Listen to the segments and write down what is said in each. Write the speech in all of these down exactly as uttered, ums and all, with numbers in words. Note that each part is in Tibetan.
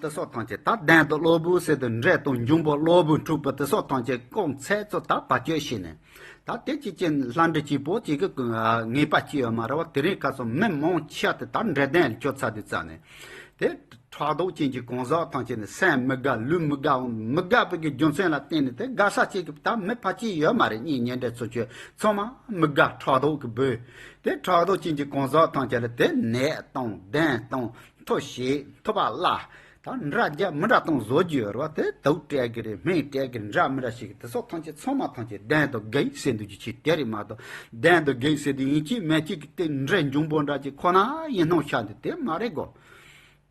དེ་སོགས་ཐམས་ཅད་ད་གདན་དང་སློབ་བུ་ཟེར་དུས་འབྲས་དང་འབྱུང་པོ་སློབ་བུ་འཁྲུགས་པ་དེ་སོགས་ཐམས་ཅད་སྐོང་ཚད་ཚོ་ད་བར་གཅོད་བྱས་ནས། ད་དེ་གཅིག་ཅན་ལྷ་འདྲེ་གཅིག་པོ་གཅིག་གི་ངེས་པ་ཅི་ཡོད་མ་རེད་བ། དེ་རིང་ཁ་སང་མི་མང་ཆེ་དེ་ད་འབྲས་གདན་ལ་བཅོལ་ཚར་དུས་ཙང་ནས། དེ་ཕྲག་དོག་ཅན་གྱི་གང་ཟག་ཐམས་ཅད་ནི་སེམས་མི་དགའ་ལུས་མི་དགའ་འོང་མི་དགའ་བའི་གི་རྒྱུ་མཚན་ལ་བརྟེན་ནས་དེ་དགའ་ས་གཅིག་གི་ད་མི་ཕལ་ཆེར་ཡོད་མ་རེད། གཉེན་ཉེ་འབྲེལ་ཚུལ་འཆོས་ཚང་མ་མི་དགའ་ཕྲག་དོག་གི་སྦུལ། དེ་ཕྲག་དོག་ཅན་གྱི་གང་ཟག་ཐམས་ཅད་ལ་དེ་ནད་གཏོང་གདན་གཏོང་མཐུ་བྱེད་མཐུ་བ་བརླག་ད་འདྲ་རྒྱ་མི་འདྲ་གཏོང་བཟོ་རྒྱུ་ཡོད་རེད་བ། དེ་དུག་སྤྲད་གི་རེད། སྨན་སྤྲད་གི་འདྲ་མི་འདྲ་ཞིག་གི་དེ་སོགས་ཐམས་ཅད་ཚང་མ་ཐམས་ཅད་གདན་དང་བགེགས་ཟེར་འདུག་རྒྱུ་ཆེ་དེ་རེད་མ་གཏོགས། གདན་དང་བགེགས་ཟེར་དུས་ཡིན་གཅིག་མིན་གཅིག་གི་དེ་འདྲའི་འབྱུང་པོ་འདྲ་ཅིག་ཁོ་ན་ཡིན་སྣང་ཤར་འདུག་དེ་མ་རེད་གོ།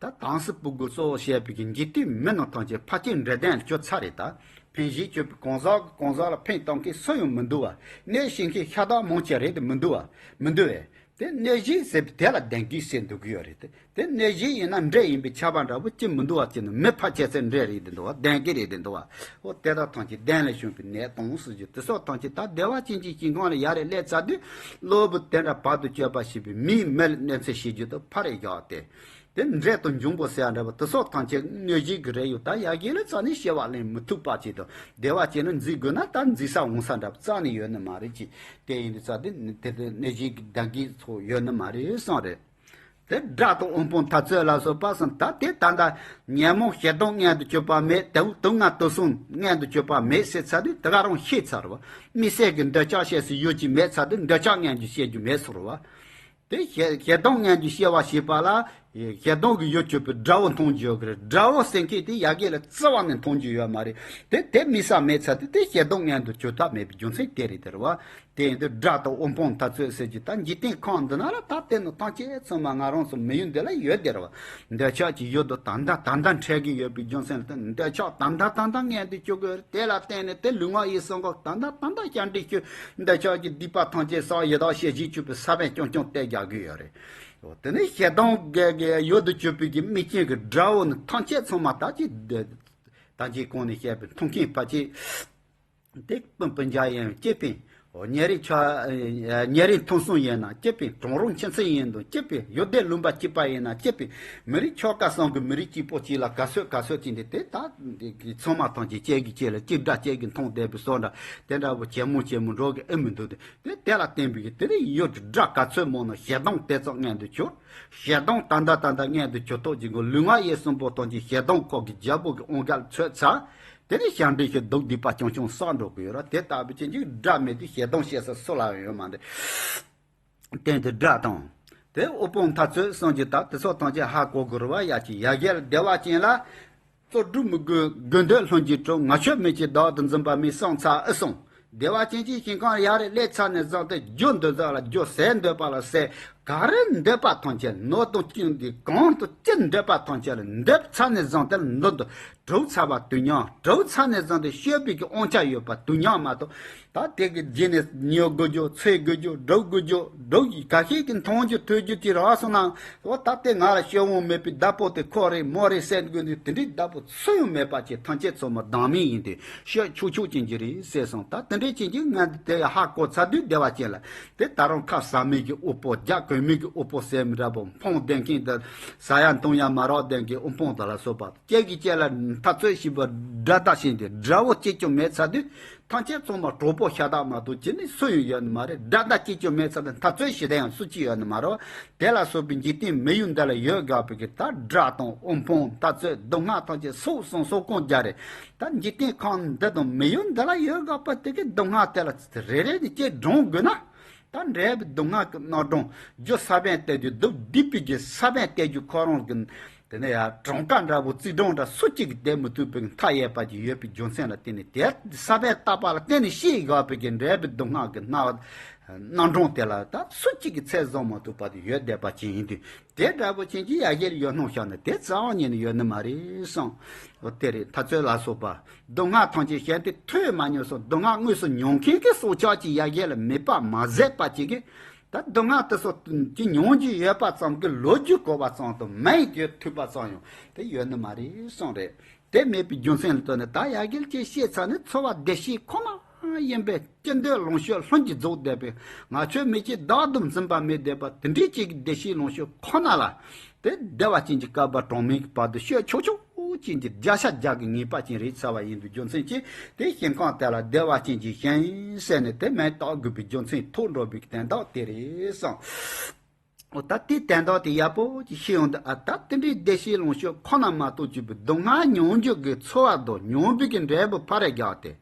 ད་དྭངས་སི་སྤུ་གུ་གཙོ་བོ་བྱས་པའི་གི་འཇིག་རྟེན་མི་རྣམས་ཐམས་ཅད་ཕལ་ཆེར་འབྲས་གདན་ལ་བཅོལ་ཚར་རེད། ད་འཕེན་བྱེད་སྤྱོད་པའི་གང་ཟག་གང་ཟག་ལ་ཕན་གཏོང་མཁན་སུ་ཡང་མི་འདུག་བ། གནོད་བྱེད་མཁན་ཤ་སྟག་མང་ཆེ་རེད་དེ་མི་འདུག་བ། མི་འདུག་བས། དེ་གནོད་བྱེད་ཟེར་བའི་དེ་ལ་གདན་བགེགས་ཟེར་འདུག་གི་ཡོད་རེད་དེ། དེ་གནོད་བྱེད་ཡིན་ན་འདྲེ་ཡིན་པའི་ཁྱབ་པ་འདྲ་པོ་ཅི་མི་འདུག་བ། ཅི་ནི་མི་ཕལ་ཆེར་ཚེ་འདྲེ་རེད་དེ་འདུག་བ། གདན་བགེགས་རེད་དེ་འདུག་བ། འོ་དེ་དག་ཐམས་ཅད་གདན་ལས་བྱུང་བའི་ནད་གཏོང་ཟེར་རྒྱུ་དེ་སོགས་ཐམས་ཅད་ད་བདེ་བ་ཅན་གྱི་ཞིང་ཁམས་ལ་ཡར་རེ་སླེབས་ཚར་དུས་སློབ་བུ་དེ་འདྲ་བར་དུ་གཅོད་པ་ཞེས་པའི་མིའི་མི་ལ་གནོད་འཚེ་བྱེད་རྒྱུ་དང་ཕར་རེ་བཞག་སྟེ། དེ་འདྲེ་དང་འབྱུང་པོ་ཟེར་ཡ་འདྲ་པོ་དེ་སོགས་ཐམས་ཅད་གནོད་བྱེད་ཀྱི་རེ་ཡོད། ད་ཡ་གི་ལ་རྩ་ནས་སྐྱེ་བ་ལེན་མི་ཐུབ་པ་ཅིག་དང་བདེ་བ་ཅན་ལ་འཛིན་དགོས་ན་ད་འཛིན་ས་འོང་ས་འདྲ་པོ་རྩ་ནས་ཡོད་ནི་མ་རེད་ཅིག་དེ་ཡིན་དུས་ཙང་དེ་དེ་དེ་གནོད་བྱེད་ཀྱི་གདན་བགེགས་ཚོ་ཡོད་ནི་མ་རེད་བསམ་རེད། དེ་དགྲ་དང་དབུལ་ཕོངས་འཐབ་རྩོད་ལ་སོགས་པ་སོང་ད་དེ་ད་ལྟ་ཉོན་མོངས་ཞེ་སྡང་མངལ་དུ་གྱུར་པ་མེད། དེ་དུག་ལྔ་དུག་གསུམ་མངལ་དུ་གྱུར་པ་མེད་ཟེར་ཚར་དུས་དེ་ག་རང་ཤེས་ཚར་བ། དམིགས་བསལ་གྱི་འདོད་ཆགས་བཤད་སའི་ཡུལ་གྱི་མེད་ཚར་དུས་འདོད་ཆགས་མངལ་གྱི་བཤད་རྒྱུ་མེད་ཚོར་བ། དེ་ཞེ་ཞེ་སྡང་མངལ་གྱི་སྐྱེ་བ་བྱེད་པ་ལ་ཞེ་སྡང་གི་ཡུལ་གྱུར་པའི་དགྲ་བོ་མཐོང་རྒྱུ་ཡོད་ཀྱི་རེད། དགྲ་བོ་ཟེར་མཁན་དེ་ཡ་གི་ལ་རྩ་བ་ནས་མཐོང་རྒྱུ་ཡོད་མ་རེད། དེ་དེ་དམིགས་བསལ་མེད་ཚར་དུས་དེ་ཞེ་སྡང་མངལ་དུ་གྱུར་ཐབས་མེད་པའི་རྒྱུ་མཚན་དེ་རེད་དེ་རེད་བ། དེ་ཡིན་དུས་དགྲ་དང་དབུལ་ཕོངས་འཐབ་རྩོད་ཟེར་རྒྱུ་ད་འཇིག་རྟེན་ཁམས་འདི་ན་ལ་ད་དེ་ནི་ཐམས་ཅད་ཚང་མ་ང་རང་ཚོ་མི་ཡུལ་འདི་ལ་ཡོད་དེ་རེད་བ། འདོད་ཆགས་ཀྱི་ཡུལ་དུ་ད་ལྟ་ད་ལྟ་འཕྲད་ཀྱི་ཡོད་པའི་རྒྱུ་མཚན་ལ་བརྟེན་འདོད་ཆགས་ད་ལྟ་ད་ལྟ་མངལ་དུ་གྱུར་གྱི་ཡོད་རེད། དེ་ལ་བརྟེན་ནས་དེ་ལུས་ངག་ཡིད་གསུམ་ཀ་ད་ལྟ་ད་ལྟ་བྱ་འདྲི་ཞུ། འདོད་ཆགས་ཀྱི་སྡིག་པ་ཐམས་ཅད་བསགས་ཡི་དྭགས་ཞེ་གཅིག་གྱུར་པའི་ས་བོན་རྐྱང་རྐྱང་སྟེ་རྒྱག་གི་ཡོད་རེད། འོ་དེ་ནས་ཞེ་སྡང་གི་གི་ཡུལ་དུ་གྱུར་པའི་གི་དམིགས་ཅན་གྱི་དགྲ་བོ་ནི་ཐམས་ཅད་ཚང་མ་ད་ཅི་ད་ཅི་གོང་ནས་བཤད་པའི་མཐོང་མཁན་ཕལ་ཆེར་དེ་སྤུན་སྤུན་ཀྱག་ཡིན་སྐྱེ་ཕན། འོ་ཉེ་རིང་ཆ་ཉེ་རིང་ཐུན་གསུམ་ཡིན་ན་སྐྱེ་ཕན། གྲོགས་རོགས་མཁྱེན་བརྩེ་ཡིན་དང་སྐྱེ་ཕན། ཡོན་ཏན་ལུང་པ་གཅིག་པ་ཡིན་ན་སྐྱེ་ཕན། མི་རིགས་ཆོལ་ཁ་གསུམ་གྱི་མི་རིགས་གཅིག་པོ་གཅིག་ལ་ག་ཚོད་ག་ཚོད་ཅིག་འདི་དེ་ད་འདི་གི་ཚང་མ་ཐམས་ཅད་གཅིག་གིས་གཅིག་ལ་གཅིག་དགྲ་གཅིག་གིས་མཐོང་བསྡད་པའི་བཟོ་འདྲ་དེ་འདྲ་བོ་ཇེ་མང་ཇེ་མང་འགྲོ་གི་ཨེ་མི་འདུག་དེ་དེ་དེ་ལ་བརྟེན་པའི་གི་དེ་རིང་ཡུལ་གྱི་དགྲ་ག་ཚོད་མང་ན་ཞེ་སྡང་དེ་ཙམ་མངལ་དུ་གྱུར། ཞེ་སྡང་ད་ལྟ་ད་ལྟ་མངལ་དུ་གྱུར་ཐོག་གི་མགོ་ལུས་ངག་ཡིད་གསུམ་པོ་ཐམས་ཅད་ཞེ་སྡང་ཁོག་གི་རྒྱལ་པོ་གི་དབང་གལ་ཚོད་ཚར། དེ་ནས་ཞབས་འདྲེན་ཞིག་སྡུག་སྡིག་པ་རྐྱང་རྐྱང་བསགས་འགྲོ་གི་ཡོད་ར། དེ་ལྟ་བུ་ཅན་གྱི་དགྲ་མེད་དུས་ཞེ་སྡང་བྱེད་ས་སུ་ལ་ཡང་ཡོད་མ་རེད། དེ་དེ་དགྲ་དང་། དེ་དབུལ་ཕོངས་འཐབ་རྩོད་གསུམ་གྱི་ད་དེ་ཚོ་ཐམས་ཅད་ཧ་གོ་དགོས་རེད་བ། ཡ་གཅིག་ཡ་གྱལ་བདེ་བ་ཅན་ལ། རྩོལ་སྒྲུབ་མི་དགོས་དགོས་འདོད་ལྷུན་གྱིས་གྲུབ། ང་ཁྱོད་མེད་ཅེས་བདག་ཏུ་འཛིན་པ་མེད་གསུངས་ཚར་ཨེ་སོང་། བདེ་བ་ཅན་གྱི་ཞིང་ཁམས་ཡར་རེ་སླེབས་ཚར་ནས་བཟུང་སྟེ་རྒྱུ་འདོད་འདོད་ལ་རྒྱུ་ཟས་འདོད་པ་ལ་ཟས། ག་རེ་འདོད་པ་ཐམས་ཅད་ནོར་དང་ཅི་འདི་གང་དུ་ཅི་འདོད་པ་ཐམས་ཅད་ལ་འདོད་ཚར་ནས་བཟུང་སྟེ་འདོད་དུ་གྲུབ་ཚར་བ་དུས་མཉམ། གྲུབ་ཚར་ནས་བཟུང་སྟེ་སྤྱོད་པའི་གི་དབང་ཆ་ཡོད་པ་དུས་མཉམ་མ་གཏོགས། ད་དེ་གི་རྗེས་ནས་ཉོ་དགོས་རྒྱུ་འཚོལ་དགོས་རྒྱུ་སྒྲུབ་དགོས་རྒྱུ་སྒྲུབ་ཀྱི་ག་ཤེད་ཀྱི་མཐོང་རྒྱུ་ཐོས་རྒྱུ་དེ་རག་སོང་ན། འོ་ད་ལྟའི་ང་ལ་སྤྱོད་དབང་མེད་པའི་བདག་པོ་དེ་ཁོ་རེད་མོ་རེད་ཟེར་དགོས་ནས་དེ་འདྲའི་བདག་པོ་སུ་ཡང་མེད་པ་ཅིག་ཐམས་ཅད་ཚང་མ་བདག་མེད་ཡིན་ཏེ་ཤོད་ཆོག་ཆོག་ཅན་གྱི་རེད་ཟེར་སོང་། ད་དེ་འདྲའི་ཅན་གྱི་ང་འདི་དེ་ཧ་གོ་ཚར་དུས་བདེ་བ་ཅན་ལ་དེ་ད་རུང་ཁ་ཟ་མི་གི་དབུལ་ཕོངས་རྒྱ་གོས་མི་གི་དབུལ་ཕོངས་ཟེར་མི་འདྲ་པོ་འཕོངས་ལྡན་མཁན་དེ་ཟ་ཡ་འཐུང་ཡ་མ་རག་ལྡན་གྱི་དབུལ་ཕོངས་དེ་ལ་སོགས་པ་སྐྱེ་གི་སྐྱེ་ལ་འཐབ་རྩོད་བྱེད་པ་དགྲ་ལྟ་བཞིན་ཏེ་དགྲ་བོ་གཅིག་ཀྱང་མེད་ཚར་དུས། ཐམས་ཅད་ཚང་མ་གྲོགས་པོ་ཤ་སྟག་མ་གཏོགས་ཅི་ནི་སུ་ཡང་ཡོད་ནི་མ་རེད། དགྲ་ཟླ་གཅིག་ཀྱང་མེད་ཚར་ཏེ་འཐབ་རྩོད་བྱེད་དེ་ཡང་སུ་གཅིག་ཡོད་ནི་མ་རེད། དེ་ལ་སོགས་པའི་འཇིག་རྟེན་མི་ཡུལ་འདི་ལ་ཡོད་དགོས་པའི་གི་ད་དགྲ་དང་དབུལ་ཕོངས་འཐབ་རྩོད་སྡུག་བསྔལ་ཐམས་ཅད་སོགས་སོང་སོགས་གང་རྒྱ་རེད། ད་འཇིག་རྟེན་ཁམས་འདི་དང་མི་ཡུལ་འདི་ལ་ཡོད་དགོས་པ་དེ་གི་སྡུག་བསྔལ་དེ་ལ་རེ་རེ་ནས་སྐྱེ་འགྲོ་དགོས་ན། ད་འབྲས་བུ་སྡུག་བསྔལ་གྱི་སྣང་གྲོང་རྒྱུ་ས་བོན་བཏབ་རྒྱུ་སྡུག་སྡིག་པའི་གི་ས་བོན་བཏབ་རྒྱུ་ཁོ་རང་གི་དེ་ནས་ཡང་གྲངས་ཀ་འདྲ་པོ་རྩིས་གྲངས་འདྲ་སུ་གཅིག་གིས་བསྡད་མི་ཐུབ་པའི་མཐའ་ཡས་པ་ཅིག་ཡོད་པའི་རྒྱུ་མཚན་ལ་བརྟེན་ནས་དེ་ས་བོན་བཏབ་པ་ལ་བརྟེན་ནས་ཤེས་དགོས་པའི་གི་འབྲས་བུ་སྡུག་བསྔལ་གྱི་སྣང་སྣང་གྲོང་དེ་ལ་ད་སུ་གཅིག་གིས་ཚད་བཟུང་མ་ཐུབ་པ་དེ་ཡོད་བསྡད་པ་ཅིག་ཡིན་དུས། དེ་འདྲ་པོ་ཅན་གྱི་ཡ་གྱལ་ཡོད་སྣང་ཤར་ནས་དེ་རྩ་བ་ཉིད་ནས་ཡོད་ནི་མ་རེད་བསམ། འོ་དེ་རེད། འཐབ་རྩོད་ལ་སོགས་པ་སྡུག་བསྔལ་ཐམས་ཅད་གཞན་དུ་ཐོས་མ་མྱོང་སོགས་སྡུག་བསྔལ་དངོས་སུ་མྱོང་མཁན་གྱི་སྲོག་ཆགས་ཀྱི་ཡ་གྱལ་ལ་མེད་པ་མ་ཟད་པ་ཅིག་གིས། ད་སྡུག་བསྔལ་དེ་ཚོ་ཀྱི་མྱོང་རྒྱུ་ཡོད་པ་ཙམ་གྱིས་ལོ་རྒྱུས་གོ་བ་ཙམ་དང་མིང་བརྗོད་ཐུབ་པ་ཙམ་ཡང་དེ་ཡོད་ནི་མ་རེད་གསུངས་རེད། དེ་མེད་པའི་རྒྱུ་མཚན་ལ་ལྟོས་ནས་ད་ཡ་གྱལ་ཅིག་ཤེས་ཚར་ནས་འཚོ་བ་བདེ་སྐྱིད་ཁོ་ན་ཡིན་པའི་སྐྱིད་འདོད་ལོངས་སྤྱོད་ལྷུན་གྱིས་རྫོགས་བསྡད་པའི་ང་ཁྱོད་མེད་ཅེས་བདག་ཏུ་འཛིན་པ་མེད་བསྡད་པ་དེ་འདྲའི་ཅིག་གི་བདེ་སྐྱིད་ལོངས་སྤྱོད་ཁོ་ན་ལ་དེ་བདེ་བ་ཅན་གྱི་སྐལ་པ་གྲངས་མེད་ཀྱི་བར་དུ་སྤྱོད་ཆོག་ཆོག་ཅན་གྱི་བརྒྱ་ཆ་བརྒྱ་གི་ངེས་པ་ཅན་རེད་ཚར་བ་ཡིན་པའི་རྒྱུ་མཚན་གྱིས། དེ་ཤིང་ཁང་དེ་ལ་བདེ་བ་ཅན་གྱི་ཞིང་ཟེར་ནས་དེ་མིང་བཏགས་དགོས་པའི་རྒྱུ་མཚན་ཐོགས་འགྲོ་བའི་དོན་དག་དེ་རེད་བསམ། འོ་ད་དེའི་དོན་དག་དེ་ཡག་པོ་ཅིག་ཤེས་ཡོང་དུས། ཨ་ད་དེ་འདྲའི་བདེ་གཤེགས་ལོངས་སྤྱོད་ཁོ་ན་མ་གཏོགས་གྱུར་པའི་སྡུག་བསྔལ་མྱོང་འགྱུར་གྱི་ཚོར་བ་དང་མྱོང་འགྱུར་གྱི་འབྲས་བུ་ཕར་རྒྱག་སྟེ།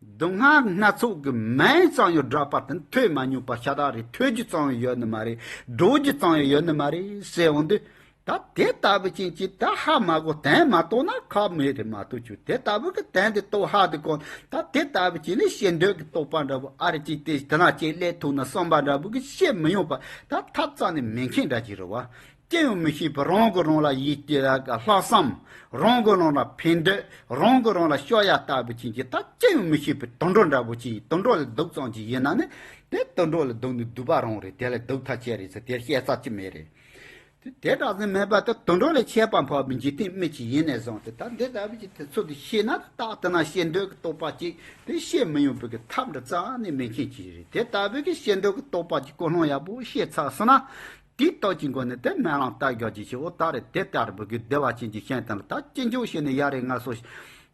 སྡུག་བསྔལ་སྣ་ཚོགས་ཀྱི་མིང་ཙམ་ཡང་བསྒྲགས་པ་དེ་ཐོས་མ་མྱོང་པ་ཤ་སྟག་རེད། ཐོས་རྒྱུ་ཙམ་ཡང་ཡོད་ནི་མ་རེད། སྒྲོག་རྒྱུ་ཙམ་ཡང་ཡོད་ནི་མ་རེད་ཟེར་འོང་དུས། ད་དེ་ལྟ་བུ་ཅན་གྱི་ད་ཧ་མ་གོ། དོན་མ་རྟོགས་ན་ཁག་མེད་རེད་མ་གཏོགས་ཆུ། དེ་ལྟ་བུ་གི་དོན་དེ་རྟོགས་ཧ་དེ་གོ། ད་དེ་ལྟ་བུ་ཅན་ནི་ཤེས་འདོད་ཀྱི་རྟོག་པ་འདྲ་བོ་ཨ་རི་ཅིག་དེ་དེ་ན་ཅིག་སླེབས་ཐུབ་ན་བསམ་པ་འདྲ་བོ་གི་བཤད་མི་ཡོང་པ་ད་ཐབས་རྩ་ནས་མེད་མཁན་འདྲ་ཅིག་རེད་བ། ཅི་ཡང་མི་ཤེས་པའི་རང་གིས་རང་ལ་ཡིད་ཀྱི་ལྷག་བསམ། རང་གིས་རང་ལ་ཕན་འདོད། རང་གིས་རང་ལ་སྐྱོ་ཡ་ལྟ་བུ་ཅན་གྱི་ད་ཅི་ཡང་མི་ཤེས་པའི་དུད་འགྲོ་འདྲ་བོ་ཅིག་ཡིན། དུད་འགྲོ་ལས་སྡུག་ཙམ་ཅིག་ཡིན་ན་ནི། དེ་དུད་འགྲོ་ལས་སྡུག་ནི་སྡུག་པ་རང་རེད། དེ་ལས་སྡུག་ཐབས་ཅི་རེད་ཟེར་དེར་བཤད་ས་ཅི་མེད་རེད། དེ་དེ་འདྲ་ཟིག་མེད་པ་དེ་དུད་འགྲོ་ལས་ཁྱད་པར་འཕགས་པའི་འཇིག་རྟེན་མི་ཅིག་ཡིན་ནས་བཟུང་སྟེ། ད་འདི་ལྟ་བུ་ཅིག་དེ་ཚོ་དེ་ཤེས་ན་རྟག་ཏུ་ན་ཤེས་འདོད་ཀྱི་རྟོག་པ་ཅིག་དེ་བཤད་མི་ཡོང་བའི་གི་ཐབས་འདྲ་རྩ་ནས་མེད་མཁན་ཅིག་རེད། དེ་ལྟ་བུའི་གི་ཤེས་འདོད་ཀྱི་རྟོག་པ་ཅིག་ཀུན་སློང་ཡག་པོ་ཤེས་ཚར་སོང་ན། དེའི་རྟགས་ཀྱི་སྒོ་ནས་དེ་སྨོན་ལམ་ལྟ་རྒྱག་ཅིག་བྱེད། འོ་ད་རེད། དེ་ལྟ་བུ་གི་བདེ་བ་ཅན་གྱི་ཞིང་དེ་ལ་ད་ཅི་འཇུག་བྱས་ནས་ཡ་རེ་ང་སོ།